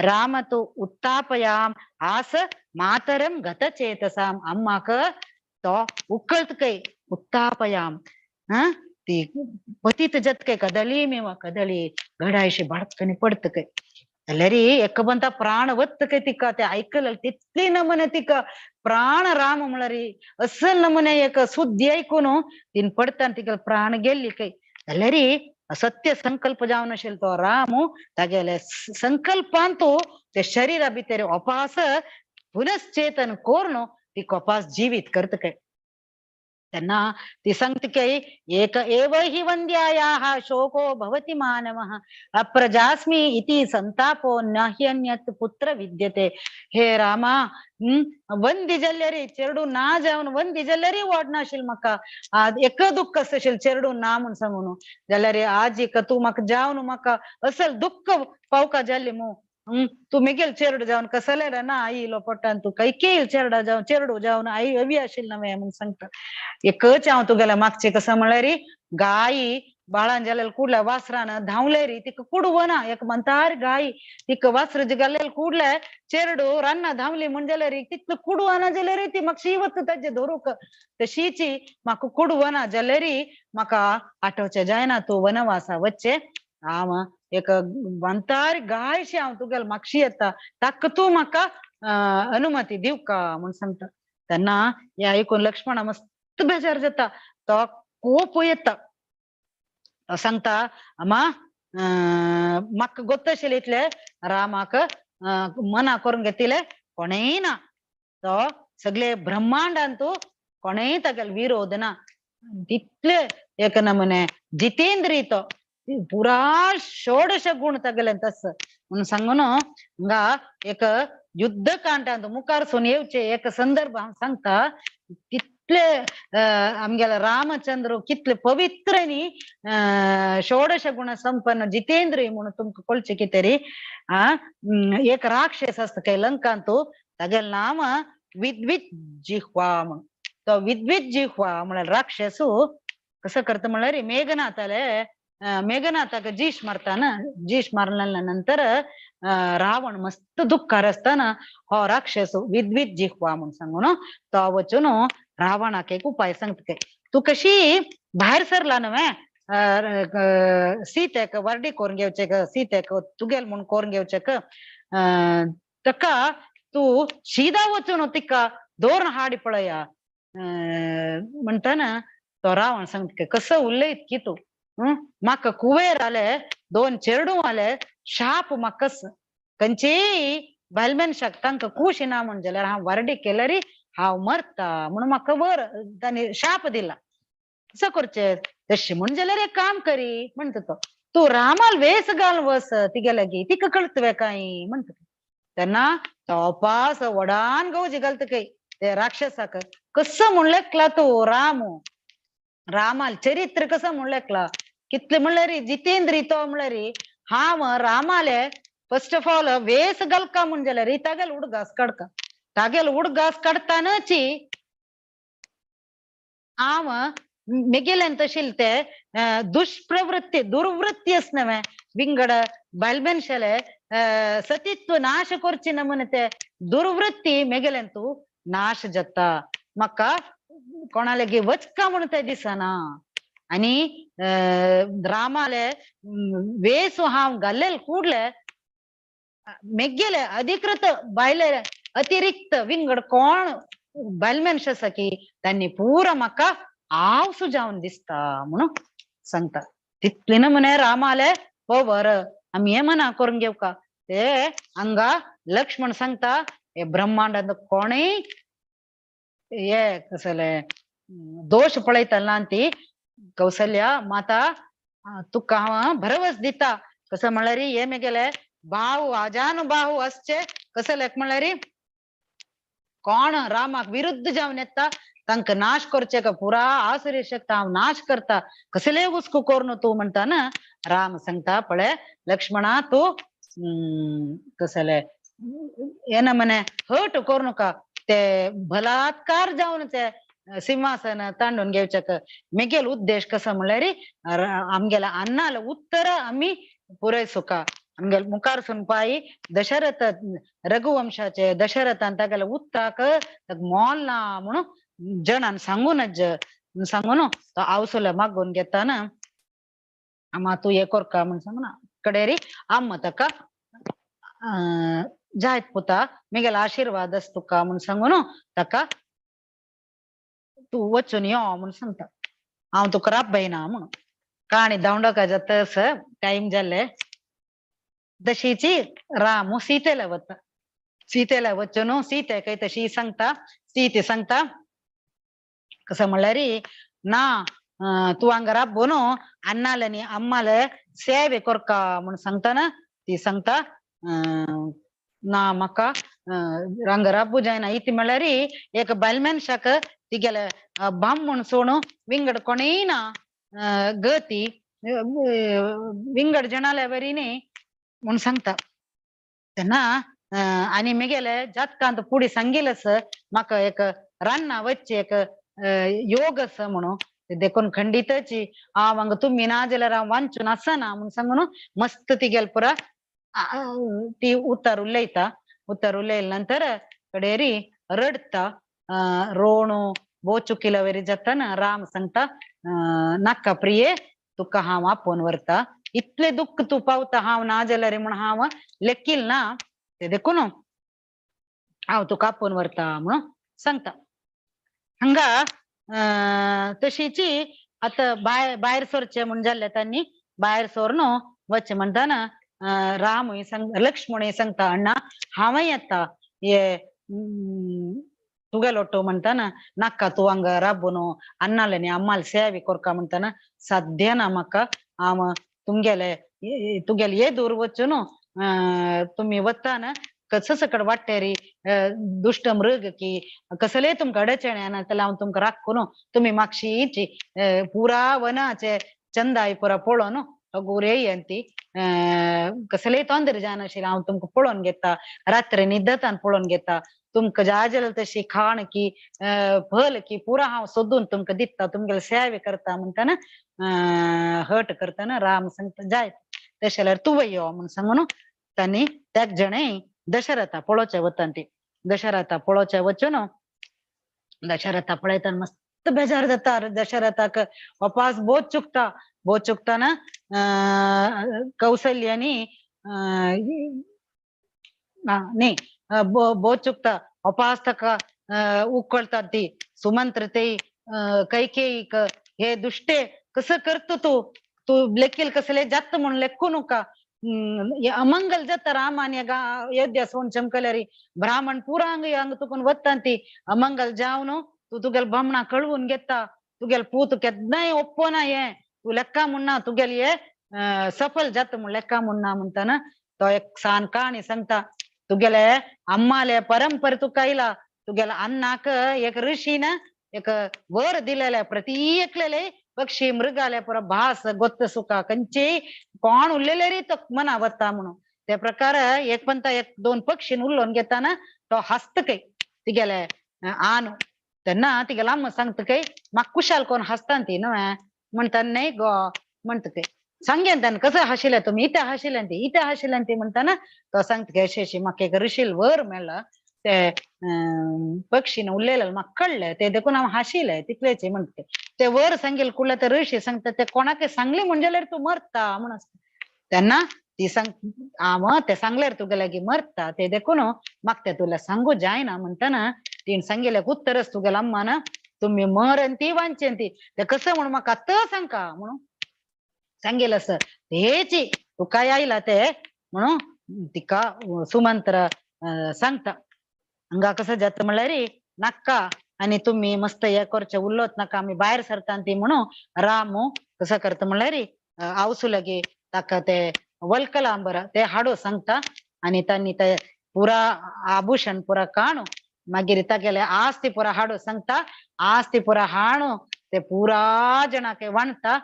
राम तु उत्थापयाम आस मातरम गतचेतसाम. अम्माक तो उकळत काय उत्थापयाम ती पतित जात काय कदलीमिव कदली गडायशी बाडकनी पडटा काय. जाल्यार एका बनता प्राण वत काय तिका ते आयकल तितली नमन तिका प्राण राम म्हणल्यार असल नमने एक सुद्दी आयकून तीन पडटा तिका प्राण गेल्ली काय. जाल्यार सत्य संकल्प जावन आशिल्लो तो राम तागेले संकल्पान तो ते शरीरा भितर अपास पुनश्चेतन करून ती अपास जीवित करता काय. तेन्ना ती सांगता काय एक एव हि वन्द्यायाः शोको भवति मानवः अप्रजास्मि इति संतापो न हि अन्यत् पुत्र विद्यते. हे रामा वंदी जाल्यार चेरडू ना जावन वंदी जाल्यार वाड नाशिल्लें म्हाका एक दुःख आशिल्लें चेरडू ना म्हूण सांगून जाल्यार आज एक तूं म्हाका जावन म्हाका असल दुःख पावका जाल्लें मू तूं मेगेल चेरडू जावन कसलें ना आयलो पोटान तूं कैकेल चेरडा जावन चेरडू जावन आई अवी आशिल्लें नवें म्हूण सांगता. एकच हांव तुगेल्या मागचें कसं म्हणल्यार गायी बाळान जाल्यार कुडल्या वासरान धांवले री तिका कुडवना एक म्हणटार गायी तिका वासर घाल्लेले कुडले चेरडू रान्ना धांवली म्हण जाल्यार तितलो कुडवना जाल्यार ती म्हाका वता ताजे धरूंक तशीची म्हाका कुडवना जाल्यार म्हाका आठवचें जायना तूं वनवासा वचचें हांव एक म्हणटार गायशी हांव तुगेले मागशी येता ताका तूं म्हाका अनुमती दिवका म्हूण सांगता. तेन्ना हें आयकून लक्ष्मणा मस्त बेजार जाता तो कोप येता. तो सांगता अम्मा म्हाका गोत्त आशिल्लें इतलें रामाक मना करून घेतिल्लें कोणेय ना तो सगळे ब्रह्मांडान तूं कोणेय तागेलो विरोध ना तितले एक नमुने जितेंद्री तो पुरा षोडश गुण तागेले तस म्हणून सांगून हांगा एक युद्धकांडांत मुखार सून येवचे एक संदर्भ हांव सांगता. कितले आमगेले रामचंद्र कितले पवित्र न्ही, षोडश गुण संपन्न जितेंद्रिय म्हणून तुमकां कळचें कितें री. आ एक राक्षस आसता काय लंकांतू, तागेलें नांव विद्वित जिह्वा म्हणून. तो विद्वित जिह्वा म्हळ्यार राक्षसू कसं करता म्हणल्यार मेघनाथाले मेघनाथाक जीश मारताना, जीश मारल्या नंतर रावण मस्त दुःखार असताना हो राक्षस विद्वित जिह्वा म्हणून सांगून तो वचून रावणाक एक उपाय सांगता काय, तू कशी भायर सरला नव्हे सीतेक वर्डी करून घेवचेक, सीतेक तुगेल म्हणून करून घेवचेक, तका तू शिदा वचून तिका दोन हाडी पळया म्हणताना तो रावण सांगता कसं उलयत की तू, म्हाका कुवेर आले, दोन चेडू आले, शाप म्हाका खंयचेय बायल मनशाक तांकां खूश ना म्हण जाल्यार हांव वारडी केल्यार हांव मरता म्हणून म्हाका वर तांणी शाप दिला. कसं करचें तशें म्हण जाल्यार एक काम करी म्हणटा तो, तूं रामाल वेस घाल वस तिगे लागीं, तिका कळटलें काय म्हणटा. तेन्ना तो अपास व्हडान गवजी घालता काय ते राक्षसाक, कसं म्हणलेकला तूं राम, रामाल चरित्र कसं म्हणलेकला, कितले म्हणल्यार जितेंद्री तो म्हणल्यार हांव रामाले फर्स्ट ऑफ ऑल वेस घालका म्हण जाल्यार तागेल उडगास काडका, तागेल उडगास काडतानाची हांव मेगेल्यान तशें ते दुष्प्रवृत्ती दुर्वृत्ती आस नव्हे विंगड बायल मनशाले सतीत्व नाश करची ना म्हण ते दुर्वृत्ती मेगेल्यान तूं नाश जाता, म्हाका कोणा लागीं वचका म्हण ते दिसना. आनी रामाले वेस हांव घाल्लेले कूडले मेगेले अधिकृत बायले अतिरिक्त विंगड कोण बायल मनश आसा की तांणी पुरा म्हाका हांव सुजावन दिसता म्हणून सांगता. तितले ना म्हणे रामाले हो बरं आमी हे मना करून घेवका. ते हांगा लक्ष्मण सांगता हे ब्रह्मांडांत कोणूय हे कसले दोश पळयतना ती कौसल्या माता तुका हांव भरवस दिता. कसं म्हणल्यार हे मेगेले बाहू अजानुबाहू आसचे, कसं लेख म्हणल्यार कोण रामाक विरुद्ध जावन येता तांकां नाश करचे का पुरा आसुरी शक्त हांव नाश करता, कसले हुस्को करून तूं म्हणटा ना. राम सांगता पळय लक्ष्मणा तूं कसले हे ना म्हणे हट करू नका, ते बलात्कार जावन ते सिंहासन तांडून घेवच्याक मेगेल उद्देश कसो म्हणल्यार आमगेल्या अन्नाला उत्तर आमी पुरयसुका, आमगेल मुखार सुनपाई दशरथ रघुवंशाचे दशरथान तागेले उत्तराक मोल ना म्हणून जणान सांगूनच सांगून तो आवसुले मागून घेता ना, आमा तूं हे करका म्हण सांगून कडेरी आम्मा ताका जायत पुता मेगेलो आशिर्वाद आस तुका म्हण सांगून ताका तूं वचून यो म्हण सांगता, हांव तुका राबयना म्हणून. काणी धांवडोका जाता टायम जाल्ले. तशीची रामू सीतेला वता, सीतेला वचून सीतेक तशी सांगता, सीते सांगता कसं म्हणल्यार ना तूं हांगा राबोवन अण्णाले आनी अम्माले सेवे करका म्हण सांगता ना. ती सांगता ना म्हाका हांगा राबू जायना. इती म्हणल्यार एक बायल मनशाक तिगेले बामण सोडून विंगड कोणूय ना गती विंगड जणाले बरी न्ही म्हूण सांगता. तेन्ना आनी मेगेले जातकांत फुडें सांगिल्लें म्हाका एक रान्ना वचचें एक योग आसा म्हणून, देखून खंडीतच हांव हांगा तुमी ना जाल्यार हांव वांचून आसना म्हूण सांगून मस्त तिगेले पुरा ती उतर उलयता. उतर उलयले नंतर कडेरी रडटा, रोणू बोचुकिला वरी जाता ना. राम सांगता नाका प्रिये तुका हांव आपोवन व्हरता, इतले दुःख तूं पावता हांव ना जाल्यार म्हूण हांव लेखील ना, ते देखून हांव तुका आपोवन व्हरता म्हणून सांगता. हांगा तशीची आतां भायर सरचें म्हूण जाल्लें तांणी भायर सरून वचचें म्हणटाना रामूय सांग लक्ष्मणूय सांगता अण्णा हांवूय येता हे तुगेलो ऑटो म्हणटाना नाका तूं हांगा राबून अण्णाले आनी अम्माले सेवे करका म्हणटाना साध्य ना म्हाका, हांव तुमगेले तुगेले हे दूर वचून तुमी वता ना कसं सकड वाटते रे दुष्ट मृग की कसले तुमकां अडचण येना जाल्यार हांव तुमकां राखून तुमी मागशीची पुरा वनाचे चंदाय पुरा पळोवन गोरे ती कसले तोंदर जायनाशिल्लें हांव तुमकां पळोवन घेता रात्री न्हिदतान पळोवन घेता तुमकां जाय जाल्यार तशी खाण की फल की पुरा हांव सोदून तुमकां दिता तुमगेले सेवे करता म्हणटना हट करतना राम सांगता जाय तशें जाल्यार तूं यो म्हूण सांगून तांणी त्याग जणे दशरथा पळोवचे वता ती दशरथा पळोवचे वचून दशरथा पळयतना मस्त बेजार जाता दशरथाक अपास बोध चुकता बोध चुकताना कौसल्यानी न्ही बोध चुकता अपास ताका उकळतात ती सुमंत्र ते कैकेयीक हे दुष्टे कसं करतो तू तू लेकील कसले जात म्हणून लेखू नका अमंगल जाता राम आनी अयोध्या सोन चमकल्यारी ब्राह्मण पुरा अंग अंग तुकून वता ती अमंगल जावन तूं तुगेल बामणा कळवून घेता तुगेल पूत केन्नाय ओप्पोना हे तूं लेक्का म्हणना तुगेल हे सफल जाता म्हूण लेक्का म्हणना म्हणटाना तो एक सान काणी सांगता तुगेले अम्माले परंपरे तुका आयला तुगेले अन्नाक एक ऋषीन एक वर दिलेले प्रति एकलेले पक्षी मृगाले पुरा भास गोत्त सुका कंचे कोण उरलेले रे तो मना वता म्हणून त्या प्रकार एक पंता एक दोन पक्षी उरलोन घेताना तो हसत काय तिगेले आनु तेन्ना तिगेले अम्मा सांगता काय म्हाका कुशाल कोण हसता ती न्हय म्हणटा न्हय गो म्हणटा काय सांगेन ताणें कसं हाशिले तुमी इथे हाशिले ती इथे हाशिले ती म्हणटाना तो सांगता की अशें अशें म्हाका एक ऋषील वर मेळ्ळा ते पक्षीन उरलेले म्हाका कळ्ळें ते देखून हांव हाशिले तितलेच म्हणटा ते वर सांगेल कुडले ते ऋषी सांगता ते कोणाकय सांगली म्हण जाल्यार तूं मरता म्हण तेन्ना ती सांग हांव ते सांगल्यार तुगे लागीं मरता ते देखून म्हाका ते तुला सांगू जायना म्हणटना तिणें सांगिल्लें उत्तरच तुगेल्या अम्मान तुमी मर ती वांचेन ती ते कसं म्हणून म्हाका आतां सांगका म्हणून सांगेल असं हेची तुका आयला ते म्हणून तिका सुमंत्र सांगता हांगा कसं जाता म्हणल्यार नाका आनी तुमी मस्त हे करचे उरलोत नाका आमी भायर सरता ती म्हणून राम कसं करता म्हणल्यार आवसू लागी ताका ते वल्कलांबर ते हाडो सांगता आनी तांणी ते पुरा आभूषण पुरा काणू मागीर तागेले आस्ती पुरा हाडो सांगता आस्ती पुरा हाणू ते पुरा जणाक वांटता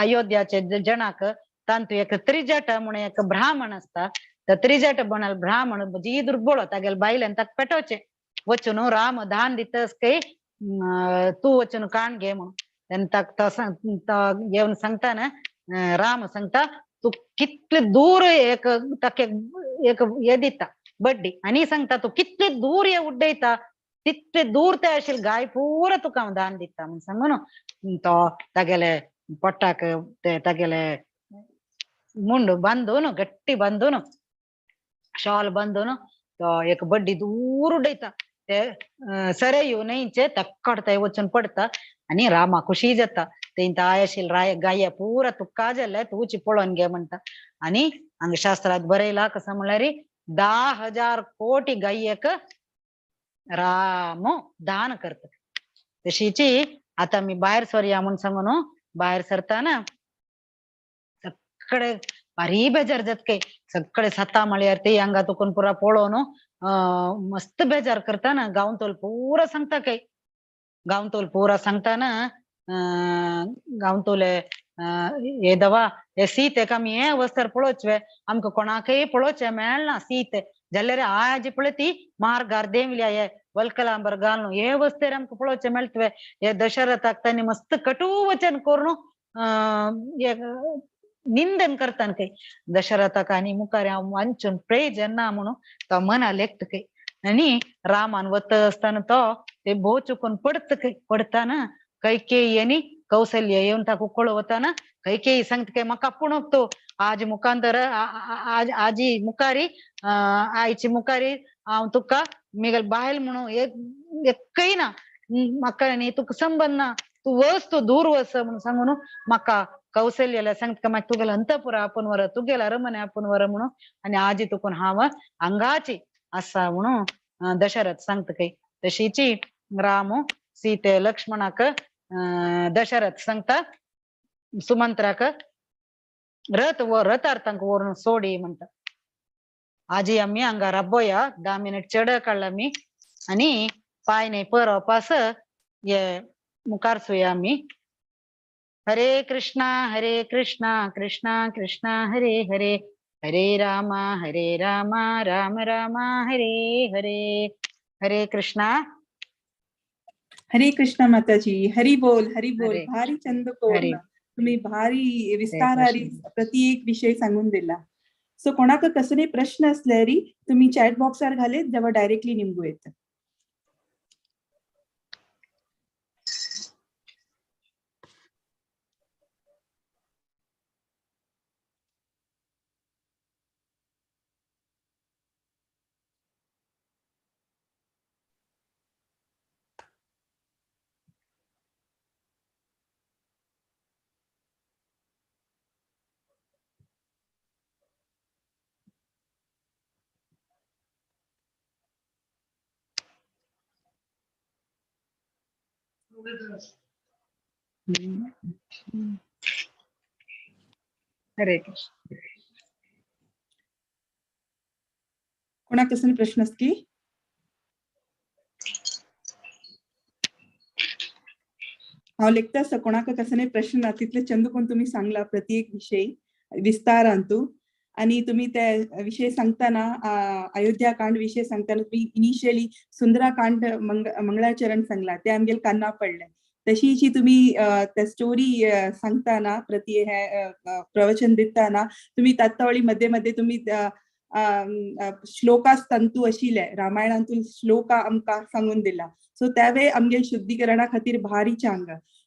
अयोध्याचे जणाक तांतू एक त्रिजट म्हणून एक ब्राह्मण आसता त्या त्रिजट म्हणल ब्राह्मण जी दुर्बळ तागेले बायलेन ताका पेटोवचे वचून राम दान दितस काय तूं वचून काण घे म्हणून तेन्ना ताका येवन सांगता ना राम सांगता तूं कितले दूर एक ताका एक हे दिता बड्डी आनी सांगता तूं कितले दूर हे उड्डयता तितले दूर ते आशिल्ले गाय पुरा तुका हांव दान दिता म्हूण सांगून तो तागेले पोटाक ते तागेले मुंड बांदून गट्टी बांदून शॉल बांदून तो एक बड्डी दूर उडयता ते सरयू न्हंयचे तक्कड थंय वचून पडटा आनी रामा खुशी जाता तेंय आशिल्ले राय गाय पुरा तुका जाले तूंच पळोवन घे म्हणटा आनी हांगा शास्त्रांत बरयला कसं म्हणल्यार 10,000 कोटी गायक राम दान करता तशीची आता मी भायर सरया म्हूण सांगून भायर सरताना सगळे भारी बेजार जात काय सगळे सता म्हळ्यार ते हांगा तुकून पुरा पळोवन मस्त बेजार करताना गांवतोल पुरा सांगता काय गांवतोल पुरा सांगताना गांवतोले हे दवा हे सीतेक आमी हे अवस्थेर पळोवचे आमकां कोणाकय पळोवचें मेळना सीत जाल्यार आज पळय ती मार्गार देंवल्या हे वल्कलांबर घालून हे अवस्थेर आमकां पळोवचें मेळटलें हे दशरथाक तांणी मस्त कटू वचन करून निंदन करतान काय दशरथाक आनी मुखार हांव वांचून प्रयोजन ना म्हणून तो मना लेखता काय आनी रामान वता आसतना तो ते भोव चुकून पडता काय पडताना कैकेयी आनी कौसल्य येवन ताका उकळो वताना कैकेयी सांगता काय म्हाका आपूण तो आज मुखांतर आजी मुखारी आयची मुखारी हांव तुका म्हगेले बायल म्हणून एकय ना म्हाका आनी तुका संबंद ना तूं वच तूं दूर वच म्हणून सांगून म्हाका कौसल्याला सांगता मागीर तुगेले अंतपुरा आपूण व्हर तुगेले अरमने आपूण व्हर म्हणून आनी आजी तुकून हांव हांगाची आसा म्हणून दशरथ सांगता काय तशीची राम सीते लक्ष्मणाक दशरथ सांगता सुमंत्राक रथ रथार तांकां व्हरून सोडी म्हणटा. आजी आमी हांगा राबोया 10 मिनिट चड काडला आमी आनी पांय न्हय परोवपास हे मुखार सुया आमी. हरे कृष्णा हरे कृष्णा कृष्णा कृष्णा हरे हरे, हरे रामा हरे रामा राम रामा हरे हरे. हरे कृष्णा. हरे कृष्णा माताजी. हरी बोल हरी बोल. हरे भारी चंद हरे. कोण तुम्ही भारी विस्तारारी कृष्ण. प्रति एक विषय सांगून दिला. सो कोणाक कसले प्रश्न असल्यारी तुम्ही चॅट बॉक्सार घाले जेव्हा डायरेक्टली निमगू येत. हरे कृष्ण. कोणाक कसले प्रश्न असतील? हांव लेखता आसा कोणाक कसले प्रश्न ना तितले चंद कोण तुम्ही सांगला प्रति एक विषय विस्तारान तू आणि तुम्ही त्या विषय सांगताना अयोध्या कांड विषय सांगताना तुम्ही इनिशियली सुंदराकांड मंगळाचरण सांगला ते आमगेल कान्ना पडले. तशीची तुम्ही त्या स्टोरी सांगताना प्रति हे प्रवचन दिताना तुम्ही तात्तावळी मध्ये मध्ये तुम्ही श्लोकास तंतू आशिल्ले रामायणांतून श्लोका आमकां सांगून दिला. सो त्या वेळ आमगे शुद्धीकरणा खातीर भारी चांग.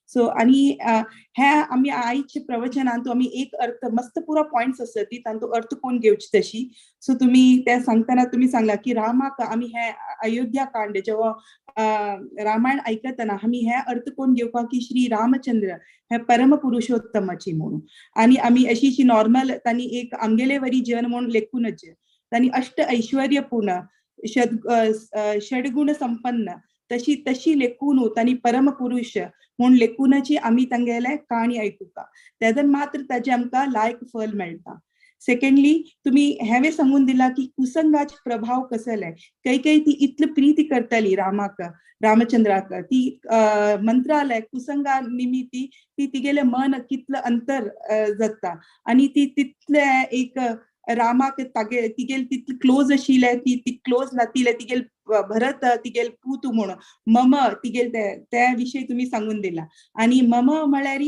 सो आणि ह्या आमी आयच्या प्रवचनांतू आमी एक अर्थ मस्त पुरा पॉइंट्स आसत ती तांतू अर्थ कोण घेवची तशी. सो तुम्ही त्या सांगताना तुम्ही सांगला की रामाक आमी हे अयोध्या कांड जेव्हा रामायण ऐकतना आमी हे अर्थ कोण घेवपाक की श्री रामचंद्र हे परम पुरुषोत्तमाची म्हणून आणि आमी अशी नॉर्मल तांणी एक आमगेले वरी जन म्हणून लेखूनच तांणी अष्ट ऐश्वर्यपूर्ण षडगुण संपन्न तशी तशी लेखून तांणी परम पुरुष म्हूण लेखूनची आमी तांगेले काणी आयकुका तेदन मात्र ताजे आमकां लायक फल मेळटा. सेकंडली तुम्ही हेवे सांगून दिला की कुसंगाचे प्रभाव कसले काही काही ती इतली प्रीती करताली रामाक रामचंद्राक ती मंत्रालय कुसंगा निमित्ती ती तिगेले मन कितलं अंतर जाता आणि ती तितले एक रामाक तागे तिगेल तितले क्लोज आशिल्ले ती ती क्लोज नातिले तिगेल भरत तिगेल पूत म्हूण मम तिगेल त्या विषय तुम्ही सांगून दिला. आणि मम म्हळ्यार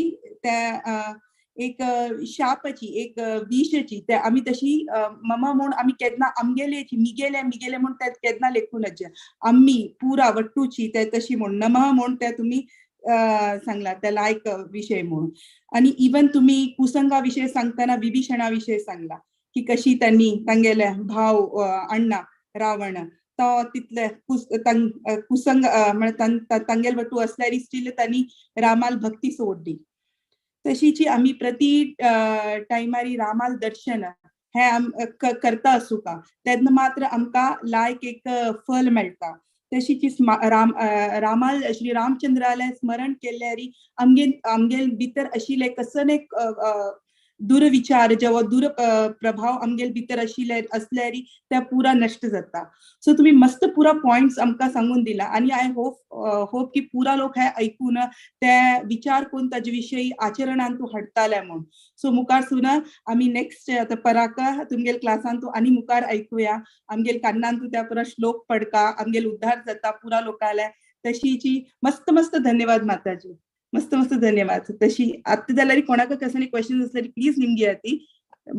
त्या एक शापाची एक विषाची ते आमी तशी मम म्हूण आमी केन्ना आमगेलेची मिगेले मिगेले म्हूण ते केन्ना लेखूनच आमी पुरा वट्टूची ते तशी म्हूण नमः म्हूण ते तुमी सांगला त्या लायक विषय म्हणून. आणि इवन तुम्ही कुसंगा विषय सांगताना विभीषणा विषय सांगला की कशी त्यांनी तांगेले भाव अण्णा रावण तो तितले कुसंग म्हळ्यार तांगेल वटू असल्यारी स्टील त्यांनी रामाल भक्ती सोडली. तशीची आमी प्रति टायमारी रामाल दर्शन हे करता आसूका तेन्ना मात्र आमकां लायक एक फल मेळटा. तशीची रामाल श्री रामचंद्राले स्मरण केल्यारी आमगेल आमगेल भितर आशिल्ले कसले दुर्विचार जेव्हा दूर प्रभाव आमगेल भितर आशिल्ले असल्यारी त्या पुरा नष्ट जाता. सो तुम्ही मस्त पुरा पॉइंट्स आमकां सांगून दिला आणि I hope hope की पुरा लोक हे ऐकून ते विचार करून ताजे विषयी आचरणान तूं हाडटाले म्हूण. सो मुखार सून आमी नेक्स्ट आतां पराका तुमगेल क्लासान तूं आनी मुखार आयकुया आमगेल कान्नान तूं त्या पुरा श्लोक पडका आमगेल उद्धार जाता पुरा लोकाले. तशीची मस्त मस्त धन्यवाद माताजी, मस्त मस्त धन्यवाद. तशी आतां जाल्यार कोणाक कसले क्वेश्चन आसल्यार प्लीज निमगी ती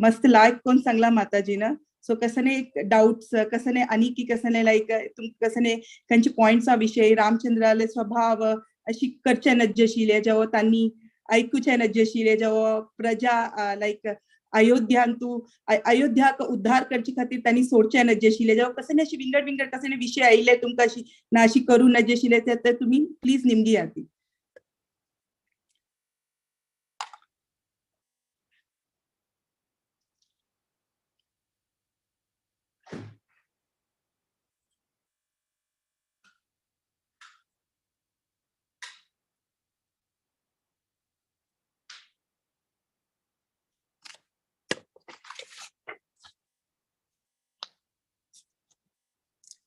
मस्त लायक कोण सांगला माताजीन. सो कसले एक डाउट्स कसले आनी की कसले लायक तुमकां कसले खंयचे पॉयंट्सा विशयी रामचंद्राले स्वभाव अशी करचे नज्ज आशिल्ले जेव्हा तांणी आयकुचे नज्ज आशिल्ले जेव्हा प्रजा लायक अयोध्यांतू अयोध्याक उद्धार करचे खातीर तांणी सोडचे नज्ज आशिल्ले जेव्हा कसले अशी विंगड विंगड कसले विशय आयिल्ले तुमकां अशी ना अशी करूं नज्ज आशिल्ले ते तुमी प्लीज निमगी ती.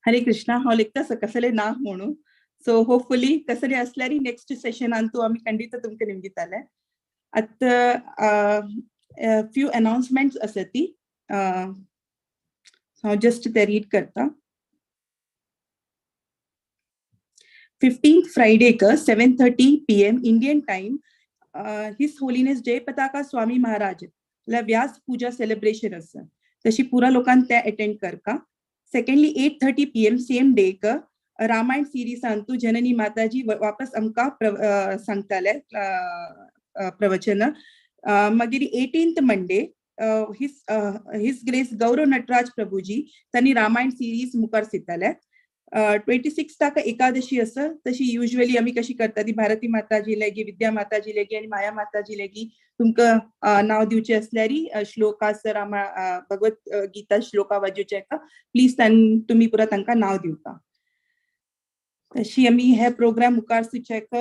हरे कृष्णा. हांव लेखता कसले ना म्हणून, सो होपफुली कसले असल्यारी नेक्स्ट सेशनान तूं आमी खंडीत तुमकां निमगिताले. आतां फ्यू अनाउन्समेंट्स आसा ती हांव जस्ट ते रीड करता. 15th Friday का 7:30 p.m. Indian time, His Holiness Jay Pataka Swami Maharaj ला व्यास पूजा सेलिब्रेशन आसा. तशी पुरा लोकांक ते अटेंड करका. Secondly, 8:30 p.m. Same day क रामायण सिरीजान तूं जननी माताजी वापस आमकां सांगताले प्रवचन. मागीर 18th Monday His Grace Gaurav Nataraj Prabhuji तांणी रामायण सिरीज मुखार दिताले. 26 ताका एकादशी आसा. तशी युजली आमी कशी करता ती भारती माताजी लेगी, विद्या माताजी लेगी आनी माया माताजी लेगी तुमकां नांव दिवचें असल्यारी श्लोका रामा भगवत गीता श्लोका वाजोवचे प्लीज तुमी पुरा तांकां नांव दिवका. तशी आमी हे प्रोग्राम मुखार सुचेक.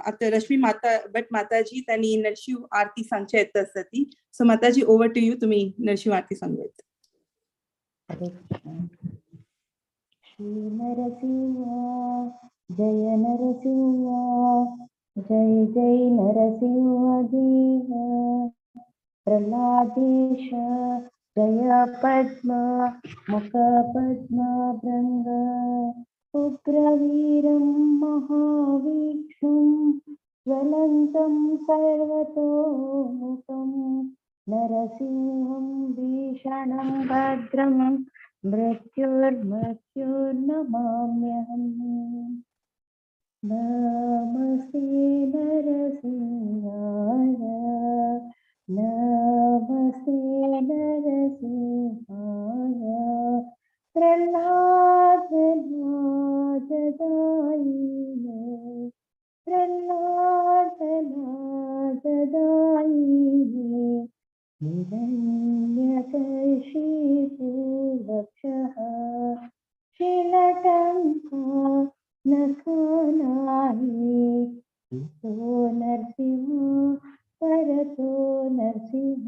आतां रश्मी माता भट माताजी तांणी नरशिंव आरती सांगचे येता आसा ती. सो माताजी, ओवर टू you, तुमी नरशिंव आरती सांगू येता. हरे कृष्ण. श्री नरसिंह जय नरसिंह, जय जय नरसिंह देव. प्रह्लादेश जय पद्म मुख पद्म भृंग, उग्रवीरं महाविष्णुं ज्वलन्तं सर्वतोमुखं, नरसिंहं भीषणं भद्रं मृत्युर्मृत्युर्नमाम्यहम्. नमस्ते नरसिंहाय, नमस्ते नरसिंहाय, प्रह्लाद नाददायिने, प्रह्लाद नाददायिने, हिरण्यकशिपुवक्षः शिलटङ्का नखनाहि, इतो नरसिंह परतो नरसिंह,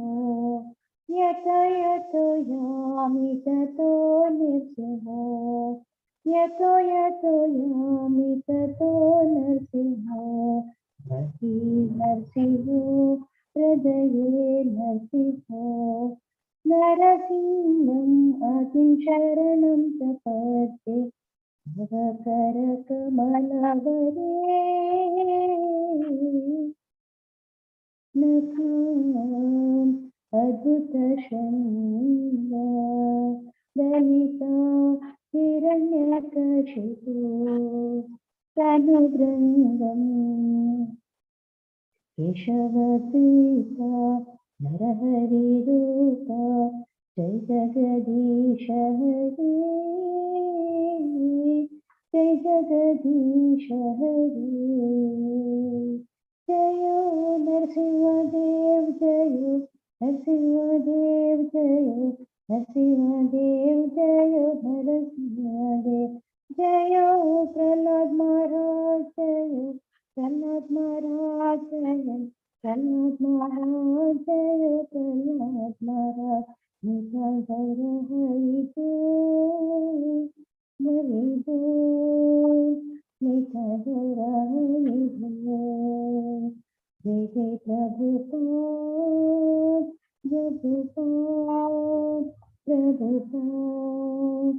यत यतो यामि ततो नृसिंह, यतो यतो यामि ततो नरसिंह, वहि नरसिंह हृदये नरसिंह, नरसिंहम् अतिं शरणं प्रपद्ये, भवकरकमलवरे नखाम् अद्भुतशृङ्ग ललिता हिरण्यकशिपु तनुभृङ्गम्, केशवदूता नरहरिरूपा जय जगदीश हरे, जय जगदीश हरे. जय नरसिंहदेव जय नरसिंहदेव जय नरसिंहदेव जय नरसिंहदेव जय प्रहलाद महाराज जय प्रहलाद महाराज जय प्रहलाद महाराज जय प्रहलाद महाराज. निताई गौर हरि बोल हरि बोल, निताई गौर हरि बोल. जय जय प्रभुपाद प्रभुपाद प्रभुपाद,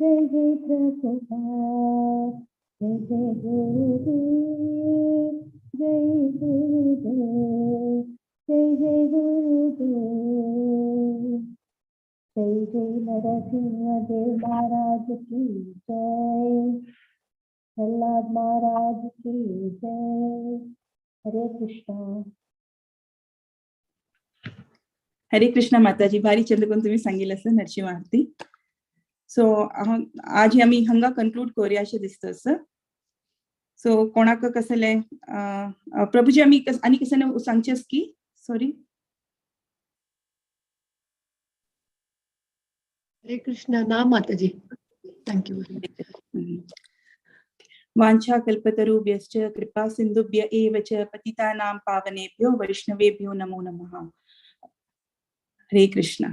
जय जय प्रभुपाद, जय जय गुरुदेव, जय गुरुदेव, जय जय गुरुदेव. जय जय नरसिंहदेव महाराज की जय, प्रहलाद महाराज की जय. हरे कृष्णा. हरे कृष्णा माताजी. भारी चंद्रकोण तुम्ही सांगितलं असं नरसिंह आरती. सो आज आमी हांगा कन्क्लूड करूया अशें दिसता सर. सो कोणाक कसले प्रभुजी आमी आनी कसले सांगचे की सॉरी. हरे कृष्णा. ना माताजी, thank you. वाञ्छा कल्पतरुभ्यश्च कृपा सिन्धुभ्य एव च पतितानां पावनेभ्यो वैष्णवेभ्यो नमो नमः. हरे कृष्णा.